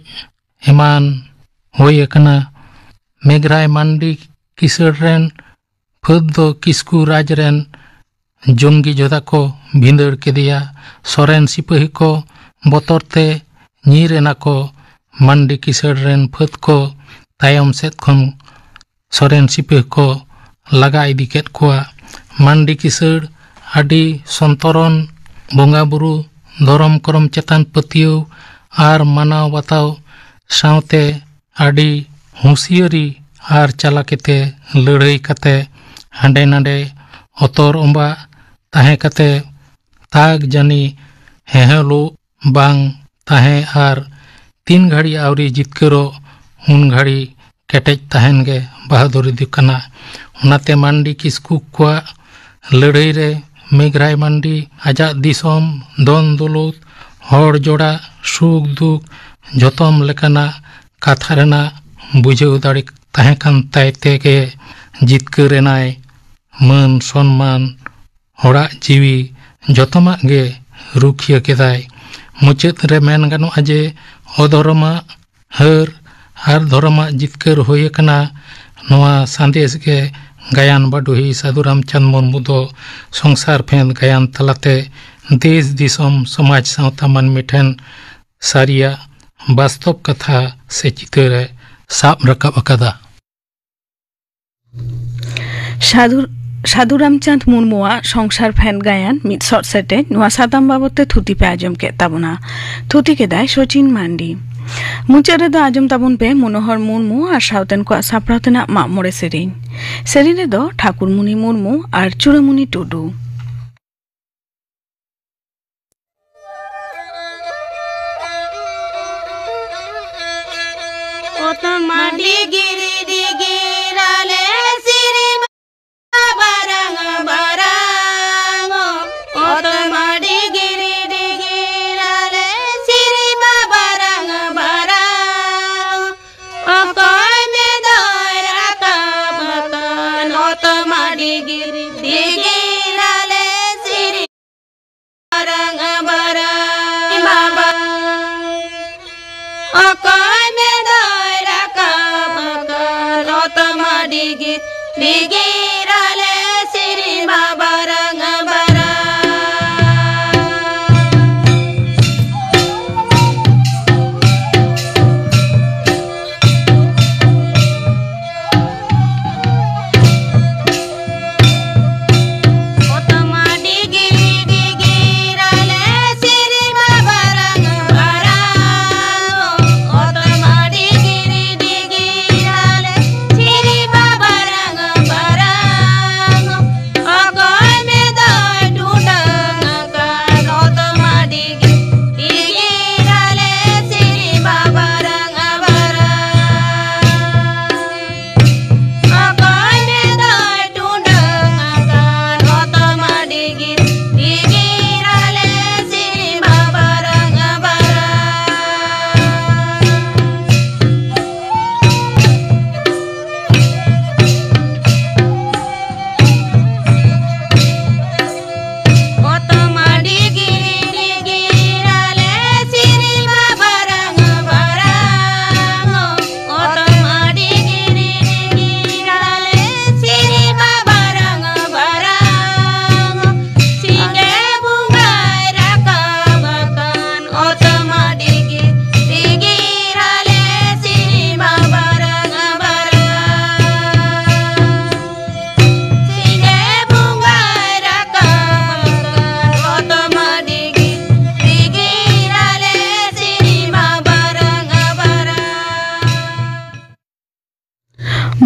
ᱮᱢᱟᱱ ᱦᱩᱭ ᱟᱠᱟᱱᱟ᱾ ᱢᱮᱜᱷᱨᱟᱭ ᱢᱟᱱᱰᱤ ᱠᱤᱥᱟᱹᱲ ᱨᱮᱱ ᱯᱷᱟᱹᱫᱽ ᱫᱚ ᱠᱤᱥᱠᱩ ᱨᱟᱡᱽ ᱨᱮᱱ ᱡᱚᱝᱜᱤ ᱡᱚᱫᱟ ᱠᱚ ᱵᱷᱤᱸᱫᱟᱹᱲ ᱠᱮᱫᱮᱭᱟ᱾ ᱥᱚᱨᱮᱱ ᱥᱤᱯᱟᱹᱦᱤ ᱠᱚ ᱵᱚᱛᱚᱨ ᱛᱮ ᱧᱤᱨ ᱮᱱᱟ ᱠᱚ᱾ ᱢᱟᱱᱰᱤ ᱠᱤᱥᱟᱹᱲ ᱨᱮᱱ ᱯᱷᱟᱹᱫᱽ ᱠᱚ ᱛᱟᱭᱚᱢ ᱥᱮᱫ ᱠᱷᱚᱱ ᱥᱚᱨᱮᱱ ᱥᱤᱯᱟᱹᱦᱤ ᱠᱚ ᱞᱟᱜᱟ ᱤᱫᱤ ᱠᱮᱫ ᱠᱚᱣᱟ᱾ ᱢᱟᱱᱰᱤ ᱠᱤᱥᱟᱹᱲ ᱟᱹᱰᱤ ᱥᱚᱱᱛᱚᱨᱚᱱ ᱵᱚᱸᱜᱟ ᱵᱩᱨᱩ, ᱫᱷᱚᱨᱚᱢ ᱠᱚᱨᱚᱢ ᱪᱮᱛᱟᱱ ᱯᱟᱹᱛᱭᱟᱹᱣ ᱟᱨ ᱢᱟᱱᱟᱣ ᱵᱟᱛᱟᱣ ᱥᱟᱶᱛᱮ ᱟᱹᱰᱤ ᱦᱩᱸᱥᱤᱭᱟᱹᱨᱤ ᱟᱨ ᱪᱟᱞᱟᱠᱤᱛᱮ ᱞᱟᱹᱲᱦᱟᱹᱭ ᱠᱟᱛᱮ ᱦᱟᱸᱰᱮ ᱱᱟᱰᱮ ᱚᱛᱚᱨ ᱚᱢᱵᱟᱜ ᱛᱟᱦᱮᱸ ᱠᱟᱛᱮ ᱛᱟᱠ ᱡᱟᱹᱱᱤ ᱦᱮᱦᱮᱞᱚᱜ ᱵᱟᱝ ᱛᱟᱦᱮᱸ ᱟᱨ ᱛᱤᱱ ᱜᱷᱟᱹᱲᱤ ᱟᱹᱣᱨᱤ ᱡᱤᱛᱠᱟᱹᱨᱚᱜ ᱩᱱ ᱜᱷᱟᱹᱲᱤ ᱠᱮᱴᱮᱡ ᱛᱟᱦᱮᱱ ᱜᱮ ᱵᱟᱦᱟᱫᱩᱨᱤ ᱫᱚ ᱠᱟᱱᱟ᱾ ᱚᱱᱟᱛᱮ ᱢᱟᱱᱰᱤ ᱠᱤᱥᱠᱩ ᱠᱚᱣᱟᱜ ᱞᱟᱹᱲᱦᱟᱹᱭ ᱨᱮ ᱢᱮᱜᱷᱨᱟᱭ ᱢᱟᱱᱰᱤ ᱟᱡᱟᱜ ᱫᱤᱥᱚᱢ, ᱫᱷᱚᱱ ᱫᱚᱞᱚᱛ, ᱦᱚᱲ ᱡᱚᱲᱟ, ᱥᱩᱠ ᱫᱩᱠ, ᱡᱚᱛᱚᱢ ᱞᱮᱠᱟᱱᱟᱜ ᱠᱟᱛᱷᱟ ᱨᱮᱱᱟᱜ ᱵᱩᱡᱷᱟᱹᱣ ᱫᱟᱲᱮ ᱛᱟᱦᱮᱸ ᱠᱟᱱ ᱛᱟᱭ ᱛᱮᱜᱮ ᱡᱤᱛᱠᱟᱹᱨ ᱮᱱᱟᱭ᱾ ᱢᱟᱹᱱ ᱥᱚᱱᱢᱟᱱ, ᱚᱲᱟᱜ ᱡᱤᱣᱤ, ᱡᱚᱛᱚᱢᱟᱜ ᱜᱮ ᱨᱩᱠᱷᱤᱭᱟᱹ ᱠᱮᱫᱟᱭ᱾ ᱢᱩᱪᱟᱹᱫ ᱨᱮ ᱢᱮᱱ ᱜᱟᱱᱚᱜᱼᱟ ᱡᱮ ᱚᱫᱷᱚᱨᱚᱢᱟᱜ ᱦᱟᱹᱨ ᱟᱨ ᱫᱷᱚᱨᱚᱢᱟᱜ ᱡᱤᱛᱠᱟᱹᱨ ᱦᱩᱭ ᱟᱠᱟᱱᱟ᱾ ᱱᱚᱣᱟ ᱥᱟᱸᱫᱮᱥ ᱜᱮ ᱜᱟᱭᱟᱱ ᱵᱟᱰᱚᱦᱤ ᱥᱟᱹᱫᱷᱩ ᱨᱟᱢᱪᱟᱸᱫᱽ ᱢᱩᱨᱢᱩ ᱫᱚ ᱥᱚᱝᱥᱟᱨ ᱯᱷᱮᱸᱫᱽ ᱜᱟᱭᱟᱱ ᱛᱟᱞᱟᱛᱮ ᱫᱮᱥ ᱫᱤᱥᱚᱢ ᱥᱚᱢᱟᱡᱽ ᱥᱟᱶᱛᱟ ᱢᱟᱹᱱᱢᱤ ᱴᱷᱮᱱ ᱥᱟᱹᱨᱤᱭᱟᱜ ᱵᱟᱥᱛᱚᱵ ᱠᱟᱛᱷᱟ ᱥᱮ ᱪᱤᱛᱟᱹᱨ ᱮ ᱥᱟᱵ ᱨᱟᱠᱟᱵ ᱟᱠᱟᱫᱟ᱾ ᱥᱟᱹᱫᱷᱩ ᱥᱟᱹᱫᱷᱩ ᱨᱟᱢᱪᱟᱸᱫᱽ ᱢᱩᱨᱢᱩᱣᱟᱜ ᱥᱚᱝᱥᱟᱨ ᱯᱷᱮᱸᱫᱽ ᱜᱟᱭᱟᱱ ᱢᱤᱫ ᱥᱚᱫ ᱥᱮᱴᱮᱡ, ᱱᱚᱣᱟ ᱥᱟᱛᱟᱢ ᱵᱟᱵᱚᱛ ᱛᱮ ᱛᱷᱩᱛᱤ ᱯᱮ ᱟᱸᱡᱚᱢ ᱠᱮᱫ ᱛᱟᱵᱚᱱᱟ᱾ ᱛᱷᱩᱛᱤ ᱠᱮᱫᱟᱭ ᱥᱚᱪᱤᱱ ᱢᱟᱱᱰᱤ᱾ ᱢᱩᱪᱟᱹᱫ ᱨᱮᱫᱚ ᱟᱸᱡᱚᱢ ᱛᱟᱵᱚᱱ ᱯᱮ ᱢᱚᱱᱳᱦᱚᱨ ᱢᱩᱨᱢᱩ ᱟᱨ ᱥᱟᱶᱛᱮᱱ ᱠᱚᱣᱟᱜ ᱥᱟᱯᱲᱟᱣ ᱛᱮᱱᱟᱜ ᱢᱟᱜ ᱢᱚᱬᱮ ᱥᱮᱨᱮᱧ᱾ ᱥᱮᱨᱮᱧ ᱨᱮᱫᱚ ᱴᱷᱟᱠᱩᱨᱢᱩᱱᱤ ᱢᱩᱨᱢᱩ ᱟᱨ ᱪᱩᱲᱟᱹᱢᱩᱱᱤ ᱴᱩᱰᱩ᱾ ᱚᱛ ᱢᱟᱹᱰᱤ ᱜᱤᱨᱤ ᱰᱤᱜᱤᱨ ᱟᱞᱮ ᱥᱤᱨᱤ ᱵᱟᱨᱟᱝ ᱵᱟᱨᱟᱝ᱾ ᱚᱛ ᱢᱟᱹᱰᱤ ᱜᱤᱨᱤ ᱰᱤᱜᱤᱨ ᱟᱞᱮ ᱥᱤᱨᱤ ᱵᱟᱨᱟᱝ ᱵᱟᱨᱟᱝ᱾ ᱚᱠᱚᱭ ᱢᱮᱫᱚᱭ ᱨᱟᱠᱟᱵ ᱟᱠᱟᱱ ᱚᱛ ᱢᱟᱹᱰᱤ ᱜᱤᱨᱤ ᱰᱤᱜᱤᱨ ᱟᱞᱮ ᱥᱤᱨᱤ ᱵᱟᱨᱟᱝ ᱵᱟᱨᱟᱝ ᱵᱟᱵᱟ᱾ ᱚᱠᱚᱭ ᱢᱮᱫᱚᱭ ᱨᱟᱠᱟᱵ ᱟᱠᱟᱱ ᱚᱛ ᱢᱟᱹᱰᱤ ᱜᱤᱨᱤ ᱰᱤᱜᱤᱨ ᱟᱞᱮ ᱥᱤᱨᱤ ᱵᱟᱵᱟ ᱨᱟᱝ ᱵᱟᱨᱟᱝ᱾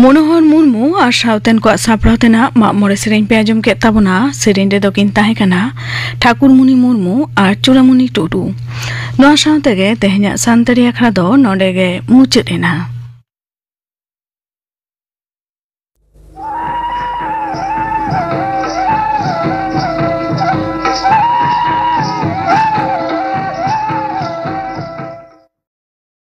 ᱢᱚᱱᱳᱦᱚᱨ ᱢᱩᱨᱢᱩ ᱟᱨ ᱥᱟᱶᱛᱮᱱ ᱠᱚᱣᱟᱜ ᱥᱟᱯᱲᱟᱣ ᱛᱮᱱᱟᱜ ᱢᱟᱜ ᱢᱚᱬᱮ ᱥᱮᱨᱮᱧ ᱯᱮ ᱟᱸᱡᱚᱢ ᱠᱮᱫ ᱛᱟᱵᱚᱱᱟ᱾ ᱥᱮᱨᱮᱧ ᱨᱮᱫᱚ ᱠᱤᱱ ᱛᱟᱦᱮᱸ ᱠᱟᱱᱟ ᱴᱷᱟᱠᱩᱨᱢᱩᱱᱤ ᱢᱩᱨᱢᱩ ᱟᱨ ᱪᱩᱲᱟᱢᱩᱱᱤ ᱴᱩᱰᱩ᱾ ᱱᱚᱣᱟ ᱥᱟᱶ ᱛᱮᱜᱮ ᱛᱮᱦᱮᱧᱟᱜ ᱥᱟᱱᱛᱟᱲᱤ ᱟᱠᱷᱲᱟ ᱫᱚ ᱱᱚᱰᱮ ᱜᱮ ᱢᱩᱪᱟᱹᱫ ᱮᱱᱟ᱾